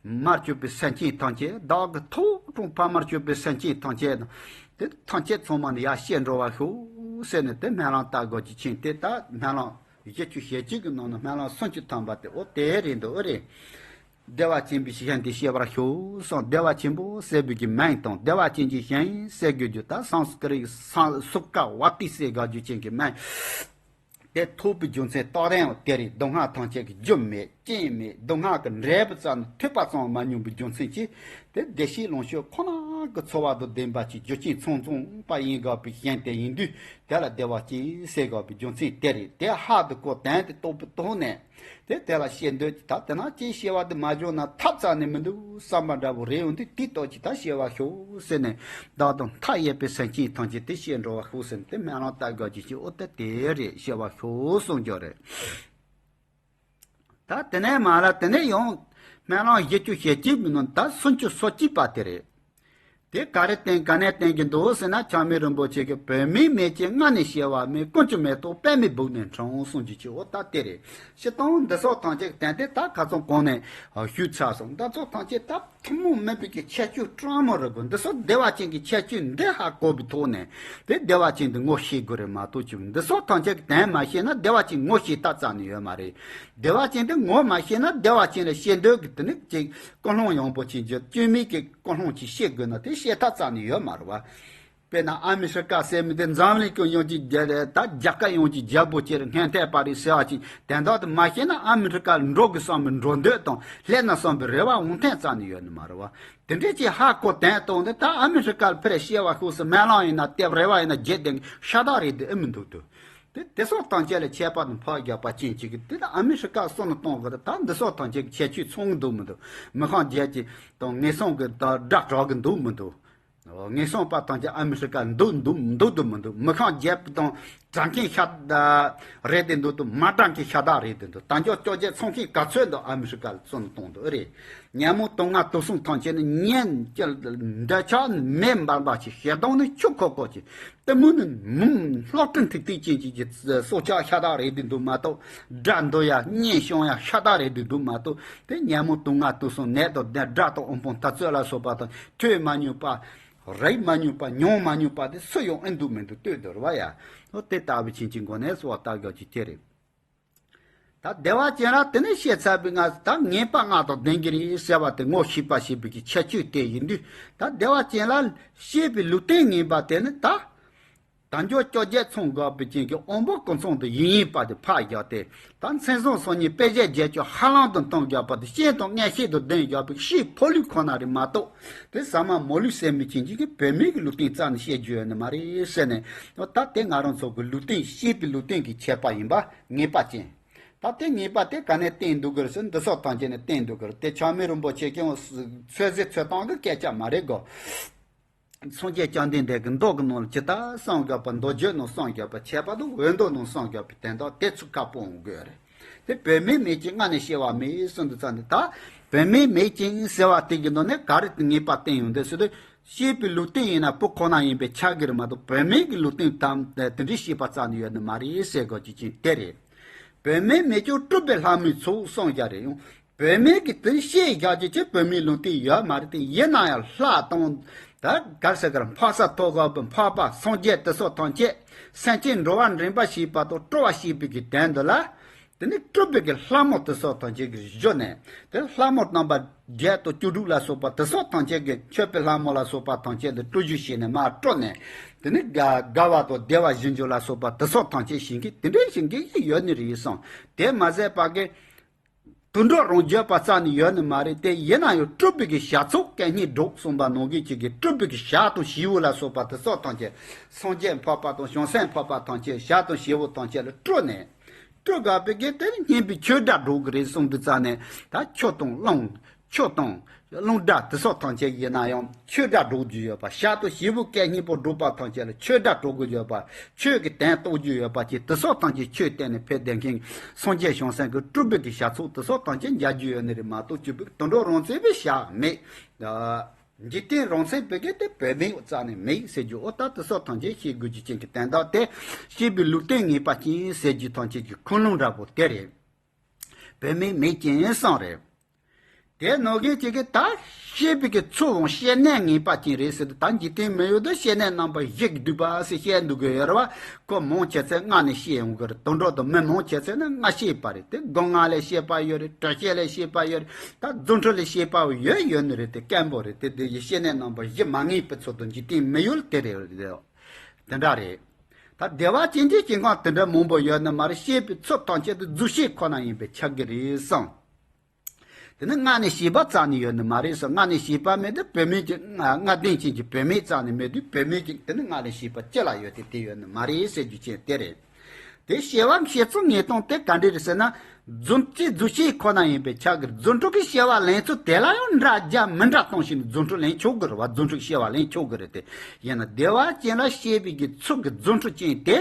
མར་གྱུར་པའི་སེམས་ཅན་ཐམས་ཅད། བདག་གི་ཐོག་དྲུང་ཕ་མར་གྱུར་པའི་སེམས་ཅན་ཐམས་ཅད་དང་། དེ་ཐམས་ཅད་ཚང་མ་ནི་ཡར་སྐྱེ་འགྲོ་བར་ཤོག་ཟེར་ནས་དེ་སྨོན་ལམ་བཏབ་དགོས་ཀྱི་ཕྱིན། དེ་ལྟར་སྨོན་ལམ་བཞི་བཅུ་ཞེ་གཅིག་གི་ནང་ནས་སྨོན་ལམ་སུམ་ཅུ་ཐམ་པ་དེ་འོ་དེ་རེད་འདུག་ཨེ་རེད། བདེ་བ་ཆེན་པོའི་ཞིང་དེར་སྐྱེ་བར་ཤོག་གསུངས། བདེ་བ་ཆེན་པོ་ཟེར་བའི་གི་མིང་དང་བདེ་བ་ཅན་གྱི་ཞིང་ཟེར་དགོས་རྒྱུ་ད་སཾ་སྐྲྀཏ་སུ་ཁ་ཝ་ཏི་ཟེར་དགོས་རྒྱུ་ཅན་གྱི་མིང་དེ་ཐོགས་པའི་རྒྱུ་མཚན་རྟགས་དང་དེ་རེད། སྡུག་བསྔལ་ཐམས་ཅད་ཀྱི་རྒྱུ་མེད་རྐྱེན་མེད། སྡུག་བསྔལ་གྱི་འབྲས་བུ་རྩ་ནས་ཐོས་པ་ཙམ་མ་མྱོང་བའི་རྒྱུ་མཚན་གྱིས། དེ་བདེ་གཤེགས་ལོངས་སྤྱོད་ཁོ་ན་གི་ཚོར་བ་དང་ལྡན་པ་ཅིག་རྒྱུ་རྐྱེན་ཚང་ཚང་པ་ཡིན་དགོས་པའི་ཞིང་དེ་ཡིན་དུས། དེ་ལ་བདེ་བ་ཅན་ཟེར་དགོས་པའི་རྒྱུ་མཚན་དེ་རེད། དེ་ཧ་དུ་གོ་དོན་དེ་རྟོགས་པའི་ཐོག་ནས། དེ་དེ་ལ་ཤེས་འདོད་ཀྱི་ད་དེ་ན་ཅིག་སྐྱེ་བ་དེ་མ་བྱུང་ན་ཐབས་རྩ་ནས་མི་འདུག་བསམ་པ་འདྲ་བོ་རེ་ཡོང་དུས། དེའི་རྟགས་ཀྱིས་ད་སྐྱེ་བར་ཤོག་ཟེར་ནས། བདག་དང་མཐའ་ཡས་པའི་སེམས་ཅན་ཐམས་ཅད་དེ་སྐྱེ་འགྲོ་བར་ཤོག་ཟེར་ནས་དེ་སྨོན་ལམ་བཏབ་དགོས་ཀྱི་ཕྱིན། འོ་ད་དེ་རེད། སྐྱེ་བར་ཤོག་གསུངས་རྒྱུ་རེད། ད་དེ་ནས་མར་ལ་དེ་ནས་ཡང་སྨོན་ལམ་བཞི་བཅུ་ཞེ་གཅིག་པའི་ནང་ད་སུམ་ཅུ་སོ་གཅིག་པ་དེ་རེད། དེ་ག་རེ་བསྟན་ག་ནས་བསྟན་གྱི་འདུག་ཟེར་ན། ཆགས་མེད་རིན་པོ་ཆེ་གིས་བུད་མེད་མེད་ཅིང་མངལ་ནས་སྐྱེ་བ་མེད། ཀུན་ཀྱང་མེ་ཏོག་པདྨའི་སྦུབས་ནས་འཁྲུངས་གསུངས་ཀྱི་ཕྱིན། འོ་ད་དེ་རེད། སྤྱིར་བཏང་འདི་སོགས་ཐམས་ཅད་ཀྱི་དོན་དེ་ད་ཁ་སང་གོང་ནས་ཞུས་ཚར་སོང་། འདི་ཚོ་ཐམས་ཅད་ད་ཐུན་མོང་མིན་པའི་གི་ཁྱད་ཆོས་སྤྲང་མོ་རེད་གོ། འདི་སོགས་བདེ་བ་ཅན་གྱི་ཁྱད་ཆོས་འདི་ཧ་གོ་བའི་ཐོག་ནས་དེ་བདེ་བ་ཅན་འདི་ངོ་ཤེས་དགོས་རེད་མ་གཏོགས་ཅིག་འདི་སོགས་ཐམས་ཅད་ཀྱི་དོན་མ་ཤེས་ན་བདེ་བ་ཅན་ངོ་ཤེས་ཐབས་རྩ་ནས་ཡོད་མ་རེད། བདེ་བ་ཅན་འདི་ངོ་མ་ཤེས་ན་བདེ་བ་ཅན་ལ་ཤེས་འདོད་ཀྱི་དེ་ནི་ཅིག་ཀུན་སློང་ཡངས་པོ་ཅན་གྱི་བཅོས་མིན་གྱི་ཀུན་སློང་ཅིག་ཤེས་དགོས་ན་དེ་ཤེས་ཐབས་རྩ་ནས་ཡོད་མ་རེད་བ། དཔེར་ན་ཨ་མི་རི་ཀ་ཟེར་མི་དེ་འཛམ་གླིང་ཀུན་ཡོངས་ཀྱི་རྒྱལ་ད་རྒྱལ་ཁབ་ཡོངས་ཀྱི་རྒྱལ་པོ་ཅིག་རེད། སྔོན་ཐོན་པ་རེད་ཟེར་བ་ཅིག་དོན་དག་དེ་མ་ཤེས་ན་ཨ་མི་རི་ཀ་ལ་འགྲོ་དགོས་བསམ་པའི་འགྲོ་འདོད་དང་སླེབས་ན་བསམ་པའི་རེ་བ་འོང་ཐེངས་རྩ་ནས་ཡོད་ནི་མ་རེད་བ། དེ་འདྲས་ཅིག་ཧ་གོ་དོན་གཏོང་དེ་ད་ཨ་མི་རི་ཀ་ལ་ཕེབས་ཤེས་བ་ཤོག་ཟེར་སྨོན་ལམ་ཡིན་ན་དེབ་རེ་བ་ཡིན་ན་བརྒྱད་ལྡན་ཤ་སྟག་རེད་དེ་ཨེ་མི་འདུག་དུ། དེ་དེ་སོགས་ཐམས་ཅད་ལ་ཁྱད་པར་དང་ཕར་རྒྱག་པ་ཅན་གཅིག་གིས་དེ་ལ་ཨ་མི་རི་ཀ་སོང་ནས་གཏོང་དགོས། ད་འདི་སོགས་ཐམས་ཅད་ཀྱི་ཁྱད་ཆོས་མཚུངས་འདུག་མི་འདུག་མི་ཁང་བརྒྱད་ཀྱི་དང་ངན་སོང་གི་ད་སྒྲ་གྲགས་གི་འདུག་མི་འདུག་ངན་སོང་པ་ཐམས་ཅད་ཨ་མི་རི་ཀ་འདུག་འདུག་འདུག་འདུག་མི་འདུག་མི་ཁང་བརྒྱད་དང་གྲགས་མཁན་ཤ་རེད་དེ་འདུག་དང་མ་གྲགས་མཁན་ཤ་སྟག་རེད་དེ་འདུག་དལ་འབྱོར་བཅོ་བརྒྱད་ཚོང་མཁན་ག་ཚོད་འདུག་ཨ་མི་རི་ཀ་ལ་སོང་ནས་གཏོང་འདུག་ཨེ་རེད། ཉོན་མོངས་དུག་ལྔ་དུག་གསུམ་ཐམས་ཅད་ནི་ཉན་གྱི་འདོད་ཆགས་མེ་འབར་འབར་ཞིག་ཞེ་སྡང་ནི་ཆུ་ཁོལ་ཁོལ་ཞིག་གཏི་མུག་ནི་མུན་གློག་ཕྲན་ཐིག་ཐིག་ཅན་གྱི་སྲོག་ཆགས་ཤ་སྟག་རེད་དེ་འདུག་མ་གཏོགས། དགྲ་འདུལ་ཡ་གཉེན་སྐྱོང་ཡ་ཤ་སྟག་རེད་དེ་འདུག་མ་གཏོགས། དེ་ཉོན་མོངས་དུག་ལྔ་དུག་གསུམ་ནད་དང་ལྡན་དགྲ་དང་དབུལ་ཕོངས་འཐབ་རྩོད་ལ་སོགས་པ་དང་ཐོས་མ་མྱོང་པ། རིག་མ་མྱོང་པ། མྱོང་མ་མྱོང་པ་དེ་སུ་ཡོང་ཨེ་འདུག་མི་འདུག་ལྟོས་དོར་བ་ཡ། འོ་དེ་ལྟ་བུ་ཕྱིན་ཅི་གོ་ནས་གསོལ་བ་བཏབ་དགོས་ཀྱི་དེ་རེད། ད་བདེ་བ་ཅན་ལ་དེ་ནས་བཤད་ཚར་བའི་ང་ད་ངེས་པ་ལྔ་དང་ལྡན་གྱི་རེད་ཟེར་བ་དེ་ངོ་ཤེས་པ་ཞེས་པའི་གི་ཁྱད་ཆོས་དེ་ཡིན་དུས། ད་བདེ་བ་ཅན་ལ་བཤད་པའི་ལུགས་བསྟན་ངེས་པ་དེ་ནི་ད། དལ་འབྱོར་བཅོ་བརྒྱད་ཚོང་དགོས་པའི་ཅན་གྱི་དབང་པོ་ཀུན་ཚང་དུ་ཡིན་ཡིན་པ་དེ་ཕར་བཞག་སྟེ། ད་མཚན་བཟང་སོ་གཉིས་དཔེ་བྱད་བརྒྱད་ཅུ་ཧ་ལམ་དུ་འཐུང་དགོས་པ་དེ་སྤྱན་དང་མངོན་ཤེས་དང་ལྡན་དགོས་པའི་ཕྱིའི་འཕོ་ལུས་ཁོ་ན་རེད་མ་གཏོགས། དེ་ཟ་མ་མོ་ལུས་ཟེར་མི་ཅན་གྱི་བུད་མེད་ཀྱི་ལུགས་བསྟན་རྩ་ནས་བཤད་རྒྱུ་ཡོད་ནི་མ་རེད་ཟེར་ནས། ད་དེ་ང་རང་ཚོ་གི་ལུགས་བསྟན་བཤད་པའི་ལུགས་བསྟན་གྱི་ཁྱད་པར་ཡིན་པ་ངེས་པ་ཅན། ད་དེ་ངེས་པ་དེ་ག་ནས་བསྟན་འདུག་གི་རེད་ཟེར་འདི་སོགས་ཐམས་ཅད་ནས་བསྟན་འདུག་གི་རེད། དེ་ཆགས་མེད་རིན་པོ་ཆེ་གིས་ཚོད་ཟེར་ཚོད་བཏང་གི་སྐད་ཆ་མ་རེད་གོ། སངས་རྒྱས་བཅོམ་ལྡན་འདས་ཀྱི་མདོ་གི་ནང་ལ་ཇི་ལྟར་གསུངས་དགོས་པ། མདོ་རྒྱུད་ནང་གསུངས་དགོས་པ། ཁྱད་པར་དུ་འོད་མདོ་ནང་གསུངས་དགོས་པའི་དོན་དག་དེ་ཚུར་ཁ་སྤོང་དགོས་རེད། དེ་བུད་མེད་མེད་ཅིང་མངལ་ནས་སྐྱེ་བ་མེད་གསུངས་འདུག་ཙང་ནས། ད་བུད་མེད་མེད་ཅིང་ཟེར་བ་དེ་གི་ནང་ནས་ག་རེ་ངེས་པ་བསྟན་ཡོང་དེ་ཟེར་དུས། བཤད་པའི་ལུགས་བསྟན་ཡིན་ན་བུ་ཁོ་ན་ཡིན་པས་ཁྱབ་ཀྱི་རེད་མ་གཏོགས། བུད་མེད་ཀྱི་ལུགས་བསྟན་དམ་དེ་འདྲའི་བཤད་པ་རྩ་ནས་ཡོད་ནི་མ་རེད་ཟེར་དགོས་ཀྱི་ཅིང་དེ་རེད། བུད་མེད་མེད་ཀྱང་སྤྲུལ་པའི་ལྷ་མོའི་ཚོགས་གསུངས་ཀྱང་རེད། ཡང་ བུད་མེད་ཀྱི་དེ་བཤད་བཞག་རྒྱུ་ཅིག་བུད་མེད་ལུང་བསྟན་ཡོད་མ་རེད་དེ། ཡིན་ན་ཡང་ལྷ་དང་། ད་ག་རེ་ཟེར་གི་རེད། འཕགས་ས་ཐོག་ཁ་པའི་འཕགས་པ་སངས་རྒྱས་དེ་སོགས་ཐམས་ཅད། སེམས་ཅན་འགྲོ་བ་འདྲེན་པ་བྱེད་པ་དང་སྤྲོ་བ་བྱེད་པའི་གི་དོན་དུ་ལ། དེ་ནི་སྤྲུལ་པའི་གི་ལྷ་མོ་དེ་སོགས་ཐམས་ཅད་ཀྱིས་བཞུགས་ནས། དེ་ལྷ་མོ་རྣམ་པ་བརྒྱད་དང་བཅུ་དྲུག་ལ་སོགས་པ་དེ་སོགས་ཐམས་ཅད་ཀྱིས། མཆོད་པའི་ལྷ་མོ་ལ་སོགས་པ་ཐམས་ཅད་དུ་སྤྲུལ་བཞུགས་བྱས་ནས་མར་སྤྲོ་ནས། དེ་ནི་དགའ་དགའ་བ་དང་བདེ་བ་བཞིན་འཇུག་ལ་སོགས་པ་དེ་སོགས་ཐམས་ཅད་བྱིན་གྱིས། དེ་འདྲའི་བྱིན་གྱིས་ཡོད་ནི་རེད་གསུངས། དེ་མ་ཟད་པ་གི། དུད་འགྲོ་རང་བརྗོད་པ་རྩ་ནས་ཡོད་ནི་མ་རེད་དེ། ཡིན་ན་ཡང་སྤྲུལ་པའི་གི་ཞལ་ཚོགས་སྐད་སྙན་སྒྲོག་གསུངས་པ་ནང་བཞིན་གྱི་གི་སྤྲུལ་པའི་གི་ཞལ་དང་བྱིའུ་ལ་སོགས་པ་དེ་སོགས་ཐམས་ཅད། སངས་རྒྱས་འཕགས་པ་དང་བྱང་སེམས་འཕགས་པ་ཐམས་ཅད་ཞལ་དང་བྱིའུ་ཐམས་ཅད་ལ་སྤྲུལ་ནས། སྤྲུལ་དགོས་པའི་གི་དེ་ནི་སྙན་པའི་ཆོས་སྒྲ་སྒྲོག་གི་རེད་གསུངས་དུས་ཙ་ནས། ད་ཆོས་དང་རླུང་། ཆོས་དང་། རླུང་སྒྲ་དེ་སོགས་ཐམས་ཅད་ཡིན་ན་ཡང་ཆོས་སྒྲ་སྒྲོག་རྒྱུ་ཡོད་པ། ཞལ་དང་བྱིའུ་སྐད་སྙན་པོ་སྒྲོག་པ་ཐམས་ཅད་ལ་ཆོས་སྒྲ་སྒྲོག་རྒྱུ་ཡོད་པ། ཆོས་ཀྱི་དོན་རྟོགས་རྒྱུ་ཡོད་པ་བཅས་དེ་སོགས་ཐམས་ཅད་ཆོས་བསྟན་ནས་ཕེབས་བསྡད་མཁན་སངས་རྒྱས་བྱང་སེམས་ཀྱི་སྤྲུལ་པའི་གི་ཞལ་ཚོགས་དེ་སོགས་ཐམས་ཅད་མཇལ་རྒྱུ་ཡོད་ནི་རེད་མ་གཏོགས། སྤྲུལ་པའི་དུད་འགྲོ་རང་བཙན་པའི་ཞལ་མེད། འཇིག་རྟེན་རང་མཚན་པའི་གི་དེ་བུད་མེད་རྩ་ནས་མེད་ཟེར་རྒྱུ། འོ་ད་དེ་སོགས་ཐམས་ཅད་ཤེས་དགོས་རྒྱུ་ཅན་གྱི་དོན་དག་དེ། བཤད་པའི་ལུགས་བསྟན་ངེས་པ་ཅན་ཟེར་རྒྱུ་ཐམས་ཅད་ཀྱི་ཁུངས་ལུང་འདྲ་པོ་དེ་རེད། བུད་མེད་མེད་ཅན་གསུངས་རེད། དེ་ནང་བཞིན་གཅིག་གིས་ད་བཤད་པའི་གི་ཚུལ་འོང་བཤད་གནས་ངེས་པ་ཅན་རེད་ཟེར་དུས། ད་འཇིག་རྟེན་མི་ཡུལ་དུ་བཤད་གནས་རྣམ་པ་བཞི་གིས་བསྡུས་པ་ཟེར་བཤད་འདུག་གི་ཡོད་རེད་བ། ཁོ་མང་ཆེ་ཚད་སྔགས་ནས་བཤད་ཡོང་གི་རེད། དུད་འགྲོ་དང་མི་མང་ཆེ་ཚད་ནི་སྔགས་བཤད་པ་རེད་དེ། སྒོ་ང་ལས་བཤད་པ་ཡོད་རེད། དྲོད་སྐྱེལ་ལས་བཤད་པ་ཡོད་རེད། ད་རྫུ་འཕྲུལ་ལས་བཤད་པ་ཡོད་ཡོད་ནི་རེད་དེ། སྐད་འབོད་རེད་དེ། དེ་ཡི་བཤད་གནས་རྣམ་པ་བཞི་མ་ངེས་པའི་ཚུལ་དུ་འཇིག་རྟེན་མི་ཡུལ་དེ་རེད། དེ་འདྲ་རེད། ད་བདེ་བ་ཅན་གྱི་སྐྱེ་ཁམས་དེ་འདྲ་མང་པོ་ཡོད་ནི་མ་རེད། བཤད་པའི་ཚུལ་ཐམས་ཅད་དེ་རྫུ་བཤད་ཁོ་ན་ཡིན་པས་ཁྱབ་ཀྱི་རེད་གསུངས། དེ་ནི་སྔགས་ནས་བཤད་པ་རྩ་ནས་ཡོད་ནི་མ་རེད་གསུངས། སྔགས་ནས་བཤད་པ་མེད་དེ། བུད་མེད་ཀྱི་སྔགས་ལྡན་ཅན་གྱི་བུད་མེད་རྩ་ནས་མེད་དུས། བུད་མེད་ཀྱི་དེ་ནི་སྔགས་ནས་བཤད་པ་ཅི་ལ་ཡོད་དེ། དེ་ཡོད་ནི་མ་རེད་ཟེར་རྒྱུ་ཅན་དེ་རེད། དེ་བཤད་པ་བཤད་ཚུལ་ངེས་སྟངས་དེ་ག་འདྲ་རེད་ཟེར་ན། རྫུ་འཕྲུལ་རྫུ་བཤད་ཁོ་ན་ཡིན་པས་ཁྱབ་ཀྱི་རེད། རྫུ་འཕྲུལ་གྱི་བཤད་པ་ལེན་ཚུལ་དེ་ལ་ཡང་འདྲ་རྒྱ་མི་འདྲ་གཏོང་བྱས་ནས་རྫུ་འཕྲུལ་ལེན་ཆོག་གི་རེད་བ། རྫུ་འཕྲུལ་བཤད་པ་ལེན་ཆོག་གི་རེད་དེ། ཡིན་ན་བདེ་བ་ཅན་ལ་བཤད་པའི་གི་ཚུལ་གྱི་རྫུ་འཕྲུལ་ཅན་དེ།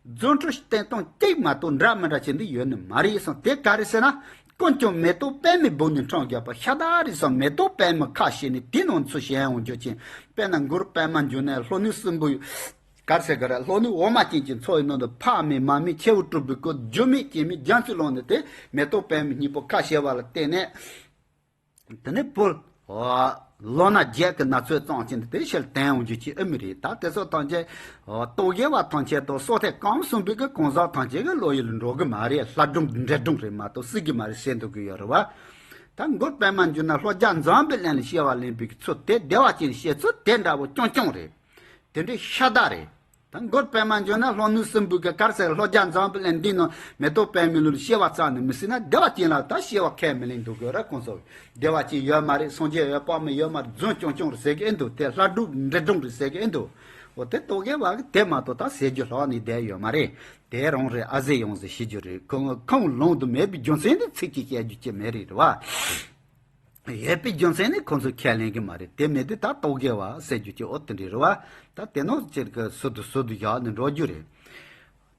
རྫུ་འཕྲུལ་བསྟན་སྟངས་གཅིག་མ་གཏོགས་འདྲ་མི་འདྲ་བྱས་འདི་ཡོད་ནི་མ་རེད་གསུངས། དེ་ག་རེ་ཟེར་ན། ཀུན་ཀྱང་མེ་ཏོག་པདྨའི་སྦུབས་ནས་འཁྲུངས་བཞག་པ་ཤ་སྟག་རེད་གསུངས། མེ་ཏོག་པདྨ་ཁ་ཕྱེ་ནས་དེ་ནང་ཚུར་བཞེངས་འོང་རྒྱུ་ཅན། དཔེར་ན་མགུར་པདྨ་འབྱུང་གནས་ལྷོ་ནུབ་སྲིན་པོའི། ག་རེ་ཟེར་གི་རེད། ལྷོ་ནུབ་འོ་མ་ཅན་གྱི་མཚོ་ཡི་ནང་དུ་ཕ་མེས་མ་མེས་ཁྱེའུ་སྤྲུལ་པའི་སྐུ། རྒྱུ་མེད་རྐྱེན་མེད་རྒྱ་མཚོའི་ཀློང་ནས་དེ་མེ་ཏོག་པདྨའི་སྙིང་པོ་ཁ་ཕྱེ་བ་ལ་བརྟེན་ནས། དེ་ནས་བུ། ལོ་ན་བརྒྱད་ཀྱི་ན་ཚོད་ཙམ་ཅིག་འདི་དེ་ཕྱིར་དོན་འོང་རྒྱུ་ཅིག་ཨེ་མི་རེད། ད་དེ་ཚོ་ཐམས་ཅད། རྟོག་གེ་བ་ཐམས་ཅད་དང་སྲོག་ཐོག་ཁམས་གསུམ་པའི་གི་གང་ཟག་ཐམས་ཅད་ཀྱི་བློ་ཡུལ་ལ་འགྲོ་གི་མ་རེད། ལྷ་སྒྲུང་འདྲེ་སྒྲུང་རེད་མ་གཏོགས་སྲིད་ཀྱི་མ་རེད་ཟེར་འདུག་གི་ཡོད་རེད་བ། ད་མགུར་པདྨ་འབྱུང་གནས་ལྷོ་རྒྱ་འཛམ་བུའི་གླིང་ལ་བཤད་པ་ལེན་པའི་གི་ཚུལ་དེ། བདེ་བ་ཅན་བཤད་ཚུལ་དེ་འདྲ་བོ་རྐྱང་རྐྱང་རེད། དེ་འདྲའི་ཤ་སྟག་རེད། ད་མགུར་པདྨ་འབྱུང་གནས་ལྷོ་ནུབ་སྲིན་པོའི་གི་ག་རེ་ཟེར། ལྷོ་རྒྱ་འཛམ་བུའི་གླིང་འདི་ནང་མེ་ཏོག་པདྨའི་ལུགས་ལ་བཤད་པ་རྩ་ནས་མི་སྲིད་ན། བདེ་བ་ཅན་ལ་ད་བཤད་པ་ཁས་མི་ལེན་འདུག་གི་ར། ཁོང་ཚོ་བདེ་བ་ཅན་ཡོད་མ་རེད། སངས་རྒྱས་ཡོད་དཔག་མེད་ཡོད་མ་རེད། རྫུན་རྐྱང་རྐྱང་རེད་ཟེར་གི་ཨེ་འདུག་དེ་ལྷ་སྒྲུང་འདྲེ་སྒྲུང་རེད་ཟེར་གི་ཨེ་འདུག་འོ་དེ་རྟོག་གེ་བ་གི་དེ་མ་གཏོགས་ད་ཟེར་རྒྱུ་ལྷག་ནས་བསྡད་ཡོད་མ་རེད། དེ་རང་རེད། ཨ་ཟེ་ཡོང་ཟེར་ཤེས་རྒྱུ་རེད། ཁོང་ཁོང་ལུང་དུ་མེད་པའི་རྒྱུ་མཚན་ནི་ཚིག་གཅིག་བཤད་རྒྱུ་ཅི་མེད་རེད། རེད་བ། ཡོད་པའི་རྒྱུ་མཚན་ནི་ཁོང་ཚོས་ཁས་ལེན་གི་མ་རེད། དེ་མེད་དུས་ད་རྟོག་གེ་བ་ཟེར་རྒྱུ་ཅིག་འོ་དེ་འདྲ་རེད་བ། ད་དེ་ནང་ཅིག་གི་ཟུར་དུ་ཟུར་དུ་བཞག་ནས་འགྲོ་རྒྱུ་རེད།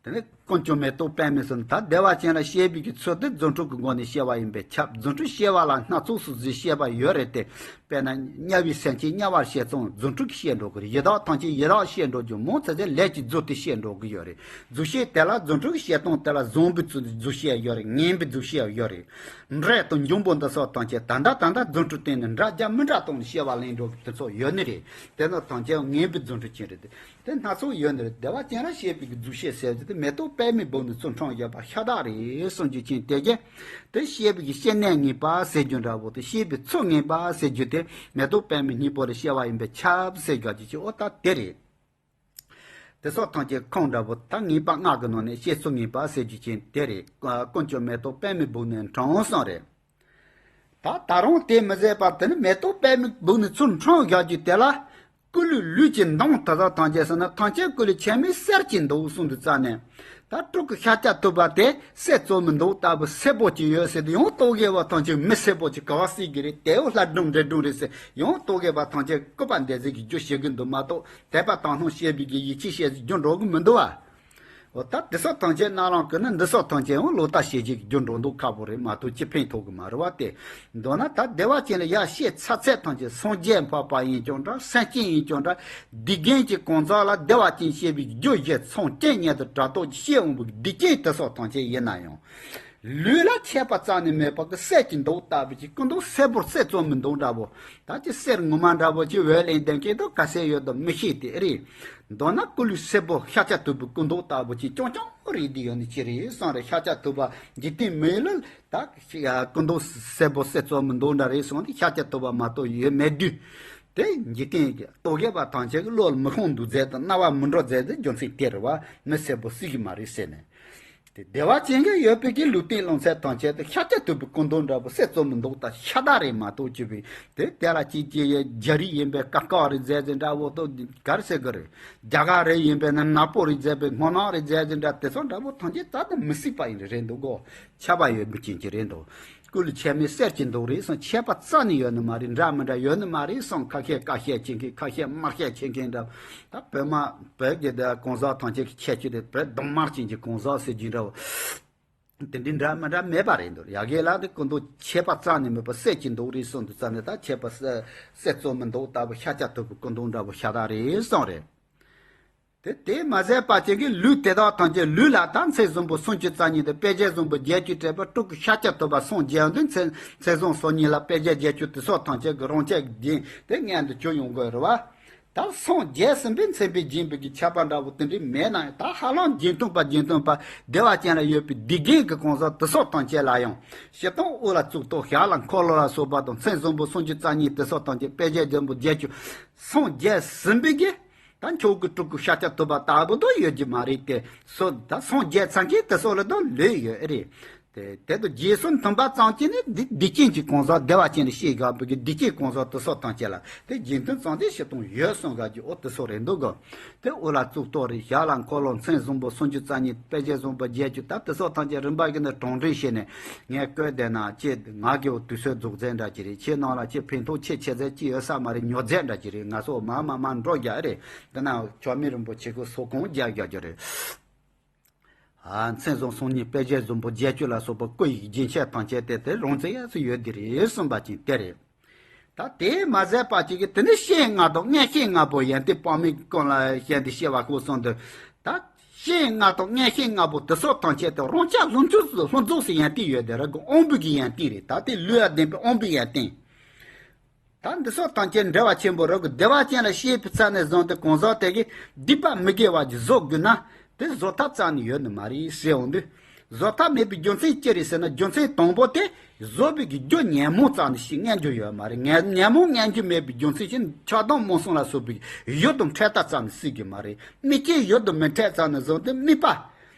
དེ་ནས་ཀུན་ཀྱང་མེ་ཏོག་པདྨའི་ཟེར་ན། ད་བདེ་བ་ཅན་ལ་བཤད་པའི་གི་ཚུལ་དེ་རྫུ་འཕྲུལ་གྱི་སྒོ་ནས་བཤད་པ་ཡིན་པས་ཁྱབ། རྫུ་འཕྲུལ་བཤད་པ་ལ་སྣ་ཚོགས་སུ་བཟོས་བཤད་པ་ཡོད་རེད་དེ། དཔེར་ན་དམྱལ་བའི་སེམས་ཅན་དམྱལ་བར་བཤད་ཙང་རྫུ་འཕྲུལ་གྱིས་བཤད་འགྲོ་གི་རེད། ཡི་དྭགས་ཐམས་ཅད་ཡི་དྭགས་བཤད་འགྲོ་རྒྱུ། མང་ཆེ་ཚོས་ལས་ཀྱི་རྫུ་དེ་བཤད་འགྲོ་གི་ཡོད་རེད། རྫུ་བཤད་དེ་ལ་རྫུ་འཕྲུལ་གྱིས་བཤད་སྟངས་དེ་ལ་བཟང་པོའི་རྫུ་བཤད་ཡོད་རེད། ངན་པའི་རྫུ་བཤད་ཡོད་རེད། འདྲེ་དང་འབྱུང་པོ་འདི་སོགས་ཐམས་ཅད་ད་ལྟ་ད་ལྟ་རྫུ་འཕྲུལ་བསྟན་ནས་འདྲ་རྒྱ་མི་འདྲ་གཏོང་ནས་བཤད་པ་ལེན་འགྲོ་གི་དེ་ཚོ་ཡོད་ནི་རེད། དེ་ཚོ་ཐམས་ཅད་ངན་པའི་རྫུ་འཕྲུལ་ཅན་རེད། དེ་སྣ་ཚོགས་ཡོད་ནི་རེད། བདེ་བ་ཅན་ལ་བཤད་པའི་གི་རྫུ་བཤད་ཟེར་རྒྱུ་དེ་མེ་ཏོག་པདྨའི་སྦུབས་ནས་ཚུར་འཁྲུངས་ཡོད་པ་ཤ་སྟག་རེད་གསུང་རྒྱུ་ཅན་དེ་གས། དེ་བཤད་པའི་གི་བཤད་གནས་ངེས་པ་ཟེར་རྒྱུ་འདྲ་བོ་དེ། བཤད་པའི་ཚུལ་ངེས་པ་ཟེར་རྒྱུ་དེ་མེ་ཏོག་པདྨའི་སྙིང་པོ་ལ་བཤད་པ་ཡིན་པས་ཁྱབ་ཟེར་རྒྱུ་ཅིག་འོ་ད་དེ་རེད། དེ་སོགས་ཐམས་ཅད་ཁུངས་འདྲ་པོ་ད་ངེས་པ་ལྔ་གི་ནང་ནས་བཤད་ཚུལ་ངེས་པ་ཟེར་རྒྱུ་ཅན་དེ་རེད། ཀུན་ཀྱང་མེ་ཏོག་པདྨའི་སྦུབས་ནས་འཁྲུངས་གསུངས་རེད། ད་ད་རུང་དེ་མི་ཟད་པར་དེ་ནི་མེ་ཏོག་པདྨའི་སྦུབས་ནས་ཚུར་འཁྲུངས་བཞག་རྒྱུ་དེ་ལ། སྐུ་ལུས་ལུས་ཀྱི་མདངས་དེ་དག་ཐམས་ཅད་ཟེར་ན། ཐམས་ཅད་སྐུ་ལུས་ཁྱད་མེད་གསེར་གྱི་མདོག་གསུངས་དུས་ཙ་ནས། ད་སྤྲུལ་སྐུ་ཤཱཀྱ་ཐུབ་པ་དེ་གསེར་བཙོ་མའི་མདོག་ལྟ་བུ་སེར་པོ་ཅིག་ཡོད་ཟེར་དུས། ཡང་རྟོག་གེ་བ་ཐམས་ཅད་མི་སེར་པོ་ཅིག་ག་བ་སྲིད་ཀྱི་རེད། དེའོ་ལྷ་སྒྲུང་འདྲེ་སྒྲུང་རེད་ཟེར། ཡང་རྟོག་གེ་བ་ཐམས་ཅད་སྐུར་པ་འདེབས་ཟེར་གྱི་རྒྱུ་བཤད་གི་འདུག་མ་གཏོགས། དད་པ་དག་སྣང་བཤད་པའི་གི་ཡིད་ཆེས་བཤད་ཟེར་རྒྱུ་འགྲོ་གི་མི་འདུག་བ། འོ་ད་འདི་སོགས་ཐམས་ཅད་རྣ་ལམ་གི་ནི་འདི་སོགས་ཐམས་ཅད་ཡང་ལོག་ལྟ་བཤད་བྱེད་ཀྱི་རྒྱུ་འགྲོ་མདོག་ཁ་པོ་རེད་མ་གཏོགས་ཅི་ཕན་ཐོགས་ཀྱི་མ་རེད་བ། དེ་མདོར་ན་ད་བདེ་བ་ཅན་ལ་ཡར་བཤད་ཚར་ཚད་ཐམས་ཅད་སངས་རྒྱས་འཕགས་པ་ཡིན་ཀྱང་འདྲ། སེམས་ཅན་ཡིན་ཀྱང་འདྲ། སྡིག་རྒན་གྱི་གང་ཟག་ལ་བདེ་བ་ཅན་བཤད་པའི་རྒྱུ་བཞི་ཚང་སྐྱེ་ཉེ་དུ་དྲག་ཏོག་བཤད་འོང་བའི་སྡིག་ཅན་དེ་སོགས་ཐམས་ཅད་ཡིན་ན་ཡང་། ལུས་ལ་ཆད་པ་རྩ་ནས་མེད་པ་གི་གསེར་གྱི་མདོག་ལྟ་བུ་ཅིག་སྐུ་མདོག་སེར་པོར་གསེར་བཙོ་མི་མདོག་འདྲ་བོ། ད་ཅི་གསེར་ངོ་མ་འདྲ་བོ་ཅིག་འོད་ལེན་ལྡན་མཁན་དུ་ག་ཚད་ཡོད་དོ་མི་ཤེས་ཏེ་རེད། མདོར་ན་སྐུ་ལུས་སེར་པོ་ཤཱཀྱ་ཐུབ་པའི་སྐུ་མདོག་ལྟ་བུ་ཅིག་ཅུང་ཅུང་རེད་དེ་ཡོད་ནི་ཅི་རེད་གསུངས་རེད། ཤཱཀྱ་ཐུབ་པ་འཇིག་རྟེན་མི་ཡུལ་ལ་ད་སྐུ་མདོག་སེར་པོ་གསེར་བཙོ་མི་མདོག་འདྲ་རེད་གསུངས་ཏེ་ཤཱཀྱ་ཐུབ་པ་མ་གཏོགས་ཡོད་མེད་དུས། དེ་འཇིག་རྟེན་གྱི་རྟོག་གེ་བ་ཐམས་ཅད་ཀྱི་བློ་ལ་མི་ཤོང་འདུག་ཟེར་དང་རྣ་བ་མི་འགྲོ་ཟེར་ཏེ་རྒྱུ་མཚན་དེ་རེད་བ། མི་སེར་པོ་སྲིད་ཀྱི་མ་རེད་ཟེར་ནས། དེ་བདེ་བ་ཅན་གྱི་ཡོད་པའི་གི་ལུས་རྟེན་རླུང་རྟ་ཐམས་ཅད་དུ་ཤཱཀྱ་ཐུབ་པའི་སྐུ་མདོག་འདྲ་པོ་གསེར་བཙོ་མི་མདོག་དང་ཤ་སྟག་རེད་མ་གཏོགས་ཅི་བས་དེ་དེ་ལ་ཅིག་ཅིག་ཡ་རྒྱ་རིགས་ཡིན་པའི་ཀ་ཀ་རེད་ཟེར་ཟེར་འདྲ་བོ་དོ་ག་རེ་ཟེར་གི་རེད། རྒྱ་གར་རེད་ཡིན་པའི་ན་ནག་པོ་རེད་ཟེར་པའི་སྔོ་ནག་རེད་ཟེར་ཟེར་འདྲ་དེ་ཚོ་འདྲ་པོ་ཐམས་ཅད་རྩ་དང་མི་སྲིད་པ་ཡིན་རེད་འདུག་གོ། ཆད་པ་ཡོད་མི་ཅན་གྱི་རེད་འདུག་སྐུ་ལུས་ཆད་མེད་གསེར་གྱི་མདོག་རེད་སོང་ཆད་པ་རྩ་ནས་ཡོད་ནི་མ་རེད། འདྲ་མི་འདྲ་ཡོད་ནི་མ་རེད་སོང་ཁ་ཤས་བཀའ་བཤད་བྱེད་མཁན་ཁ་ཤས་དམར་བཤད་བྱེད་མཁན་འདྲ། ད་བོད་མ་བོད་ཀྱི་ད་གང་ཟག་ཐམས་ཅད་ཀྱི་ཁྱད་ཆོས་དེ་བོད་གདོང་དམར་ཅན་གྱི་གང་ཟག་ཟེར་རྒྱུ་འདྲ་བོ། དེ་འདྲའི་འདྲ་མི་འདྲ་མེད་པ་རེད་འདུག་ཡ་གི་ལ་དེ་སྐུ་མདོག་ཆད་པ་རྩ་ནས་མེད་པ་གསེར་གྱི་མདོག་རེད་སོང་དུས་ཙ་ནས་ད་ཆད་པ་གསེར་གསེར་བཙོ་མི་མདོག་ལྟ་བུ་ཤཱཀྱ་ཐུབ་པའི་སྐུ་མདོག་འདྲ་བོ་ཤ་སྟག་རེད་སོང་རེད། དེ་དེས་མ་ཟད་པ་ཅན་གྱི་ལུས་དེ་དག་ཐམས་ཅད་ལུས་ལ་ད་མཚན་བཟང་པོ་སུམ་ཅུ་རྩ་གཉིས་དང་དཔེ་བྱད་བཟང་པོ་བརྒྱད་ཅུ་སྤྲས་པ་སྤྲུལ་སྐུ་ཤཱཀྱ་ཐུབ་པ་སངས་རྒྱས་འདི་མཚན་མཚན་བཟང་སོ་གཉིས་ལ་དཔེ་བྱད་བརྒྱད་ཅུ་དེ་སོགས་ཐམས་ཅད་ཀྱི་རང་ཆས་ཀྱི་རྒྱན་དེ་མངོན་དུ་གྱུར་ཡོང་དགོས་རེད་བ། ད་སངས་རྒྱས་ཟིན་པའི་མཚན་དཔེ་སྦྱིན་པའི་གི་ཆད་པ་འདྲ་བོ་དེ་འདྲའི་མེད་ན་ཡང་ད་ཧ་ལམ་རྒྱན་སྟོན་པ་རྒྱན་སྟོན་པ་བདེ་བ་ཅན་ལ་ཡོད་པའི་སྡིག་རྒན་གྱི་གང་ཟག་དེ་སོགས་ཐམས་ཅད་ལ་ཡང་སྤྱིར་བཏང་དབུ་ལ་གཙུག་ཏོར་ཞབས་ལ་འཁོར་ལོ་ལ་སོགས་པ་དང་མཚན་བཟང་པོ་སུམ་ཅུ་རྩ་གཉིས་དེ་སོགས་ཐམས་ཅད་དཔེ་བྱད་བཟང་པོ་བརྒྱད་ཅུ་སངས་རྒྱས་ཟིན་པའི་གི་ད་མཆོག་གི་སྤྲུལ་སྐུ་ཤཱཀྱ་ཐུབ་པ་ལྟ་བུ་དང་ཡོད་ཀྱི་མ་རེད་དེ་སོ་ད་སངས་རྒྱས་ཚང་གིས་དེ་སོགས་ལ་དང་ལོས་ཡོད་ཨེ་རེད། དེ་དེ་དང་རྗེས་སུ་མཐུན་པ་ཙམ་གྱིས་ནི་འདི་སྡིག་ཅན་གྱི་གང་ཟག་བདེ་བ་ཅན་ལ་ཤེས་དགོས་པའི་གི་སྡིག་ཅན་གང་ཟག་དེ་སོགས་ཐམས་ཅད་ལ་དེ་རྗེས་མཐུན་ཙམ་དེ་ཞིག་དང་ཡོད་གསུང་ག་གི་ཨོ་དེ་སོགས་རེད་འདུག་གོ། དེ་དབུ་ལ་གཙུག་ཏོར་རེད། ཞབས་ལ་འཁོར་ལོ་མཚན་བཟང་པོ་སུམ་ཅུ་རྩ་གཉིས་དཔེ་བྱད་བཟང་པོ་བརྒྱད་ཅུ་ད་དེ་སོགས་ཐམས་ཅད་རིམ་པ་གི་ནི་གྲངས་འདྲེན་བྱས་ནས་ངས་བཀོད་བསྡད་ན་ཅེས་ང་གི་འོ་དུས་ཚོད་རྫོགས་ཚད་འདྲ་ཅིག་རེད། ཁྱེད་ནང་ལ་ཅེས་ཕན་ཐོགས་ཆེ་ཆེ་ཚད་ཅི་ཡོད་ས་མ་རེད། ཉོ་ཚད་འདྲ་ཅིག་རེད། ང་ཚོ་མ་མ་མ་འགྲོ་རྒྱ་རེད། དེ་ན་ཆོ་མི་རིན་པོ་ཆེ་ཁོ་སོ་གང་རྒྱག་རྒྱག་རྒྱུ་རེད། ཨ་མཚན་བཟང་སོ་གཉིས་དཔེ་བྱད་བཟང་པོ་བརྒྱད་ཅུ་ལ་སོགས་པ་སྐུ་ཡི་རྒྱན་ཆས་ཐམས་ཅད་དེ་དེ་རང་ཚེ་ཡས་སུ་ཡོད་དེ་རེད་གསུངས་པ་ཅིན་དེ་རེད། ད་དེས་མ་ཟད་པ་ཅིག་གིས་དེ་ནི་བཤེས་ལྔ་དང་མངོན་ཤེས་ལྔ་པོ་ཡོན་ཏན་དཔག་མེད་ཀུན་ལ་ཞལ་འདི་བཤད་པ་ཁོ་གསུངས་དུས། ད་བཤེས་ལྔ་དང་མངོན་ཤེས་ལྔ་པོ་དེ་སོགས་ཐམས་ཅད་དེ་རང་ཅག་ལྷུན་གྱིས་ལྷུན་རྫོགས་སུ་ཡོན་ཏན་ཡོད་དེ་ར་གི་དབང་པོ་གི་ཡོན་ཏན་རེད། ད་དེ་ལུས་ལ་ལྡན་པའི་དབང་པོའི་ཡོན་ཏན། ད་འདི་སོགས་ཐམས་ཅད་འབྲེལ་བ་ཆེན་པོ་རབ་ཀྱི་བདེ་བ་ཅན་ལ་སྐྱེས་པའི་ཚེ་ནས་བཟུང་སྟེ་གང་ཟག་དེ་གིས་སྡིག་པ་མི་དགེ་བ་ཅིག་བཟོ་དགོས་ན་དེ་བཟོ་ཐབས་རྩ་ནས་ཡོད་ནི་མ་རེད་ཟེར་འོང་དུས། བཟོ་ཐབས་མེད་པའི་རྒྱུ་མཚན་ཅི་རེད་ཟེར་ན། རྒྱུ་མཚན་དང་པོ་དེ་བཟོ་བའི་གི་རྒྱུ་ཉོན་མོངས་རྩ་ནས་ཞིག་མངོན་རྒྱུ་ཡོད་མ་རེད། ཉོན་ཉོན་མོངས་མངོན་རྒྱུ་མེད་པའི་རྒྱུ་མཚན་གྱིས་ཆགས་སྡང་རྨོངས་གསུམ་ལ་སོགས་པའི་ཡུལ་དང་འཕྲད་ཐབས་རྩ་ནས་སྲིད་ཀྱི་མ་རེད། དམིགས་རྐྱེན་ཡུལ་དང་མི་འཕྲད་ཙམ་ནས་བཟུང་སྟེ་དམིགས་པ།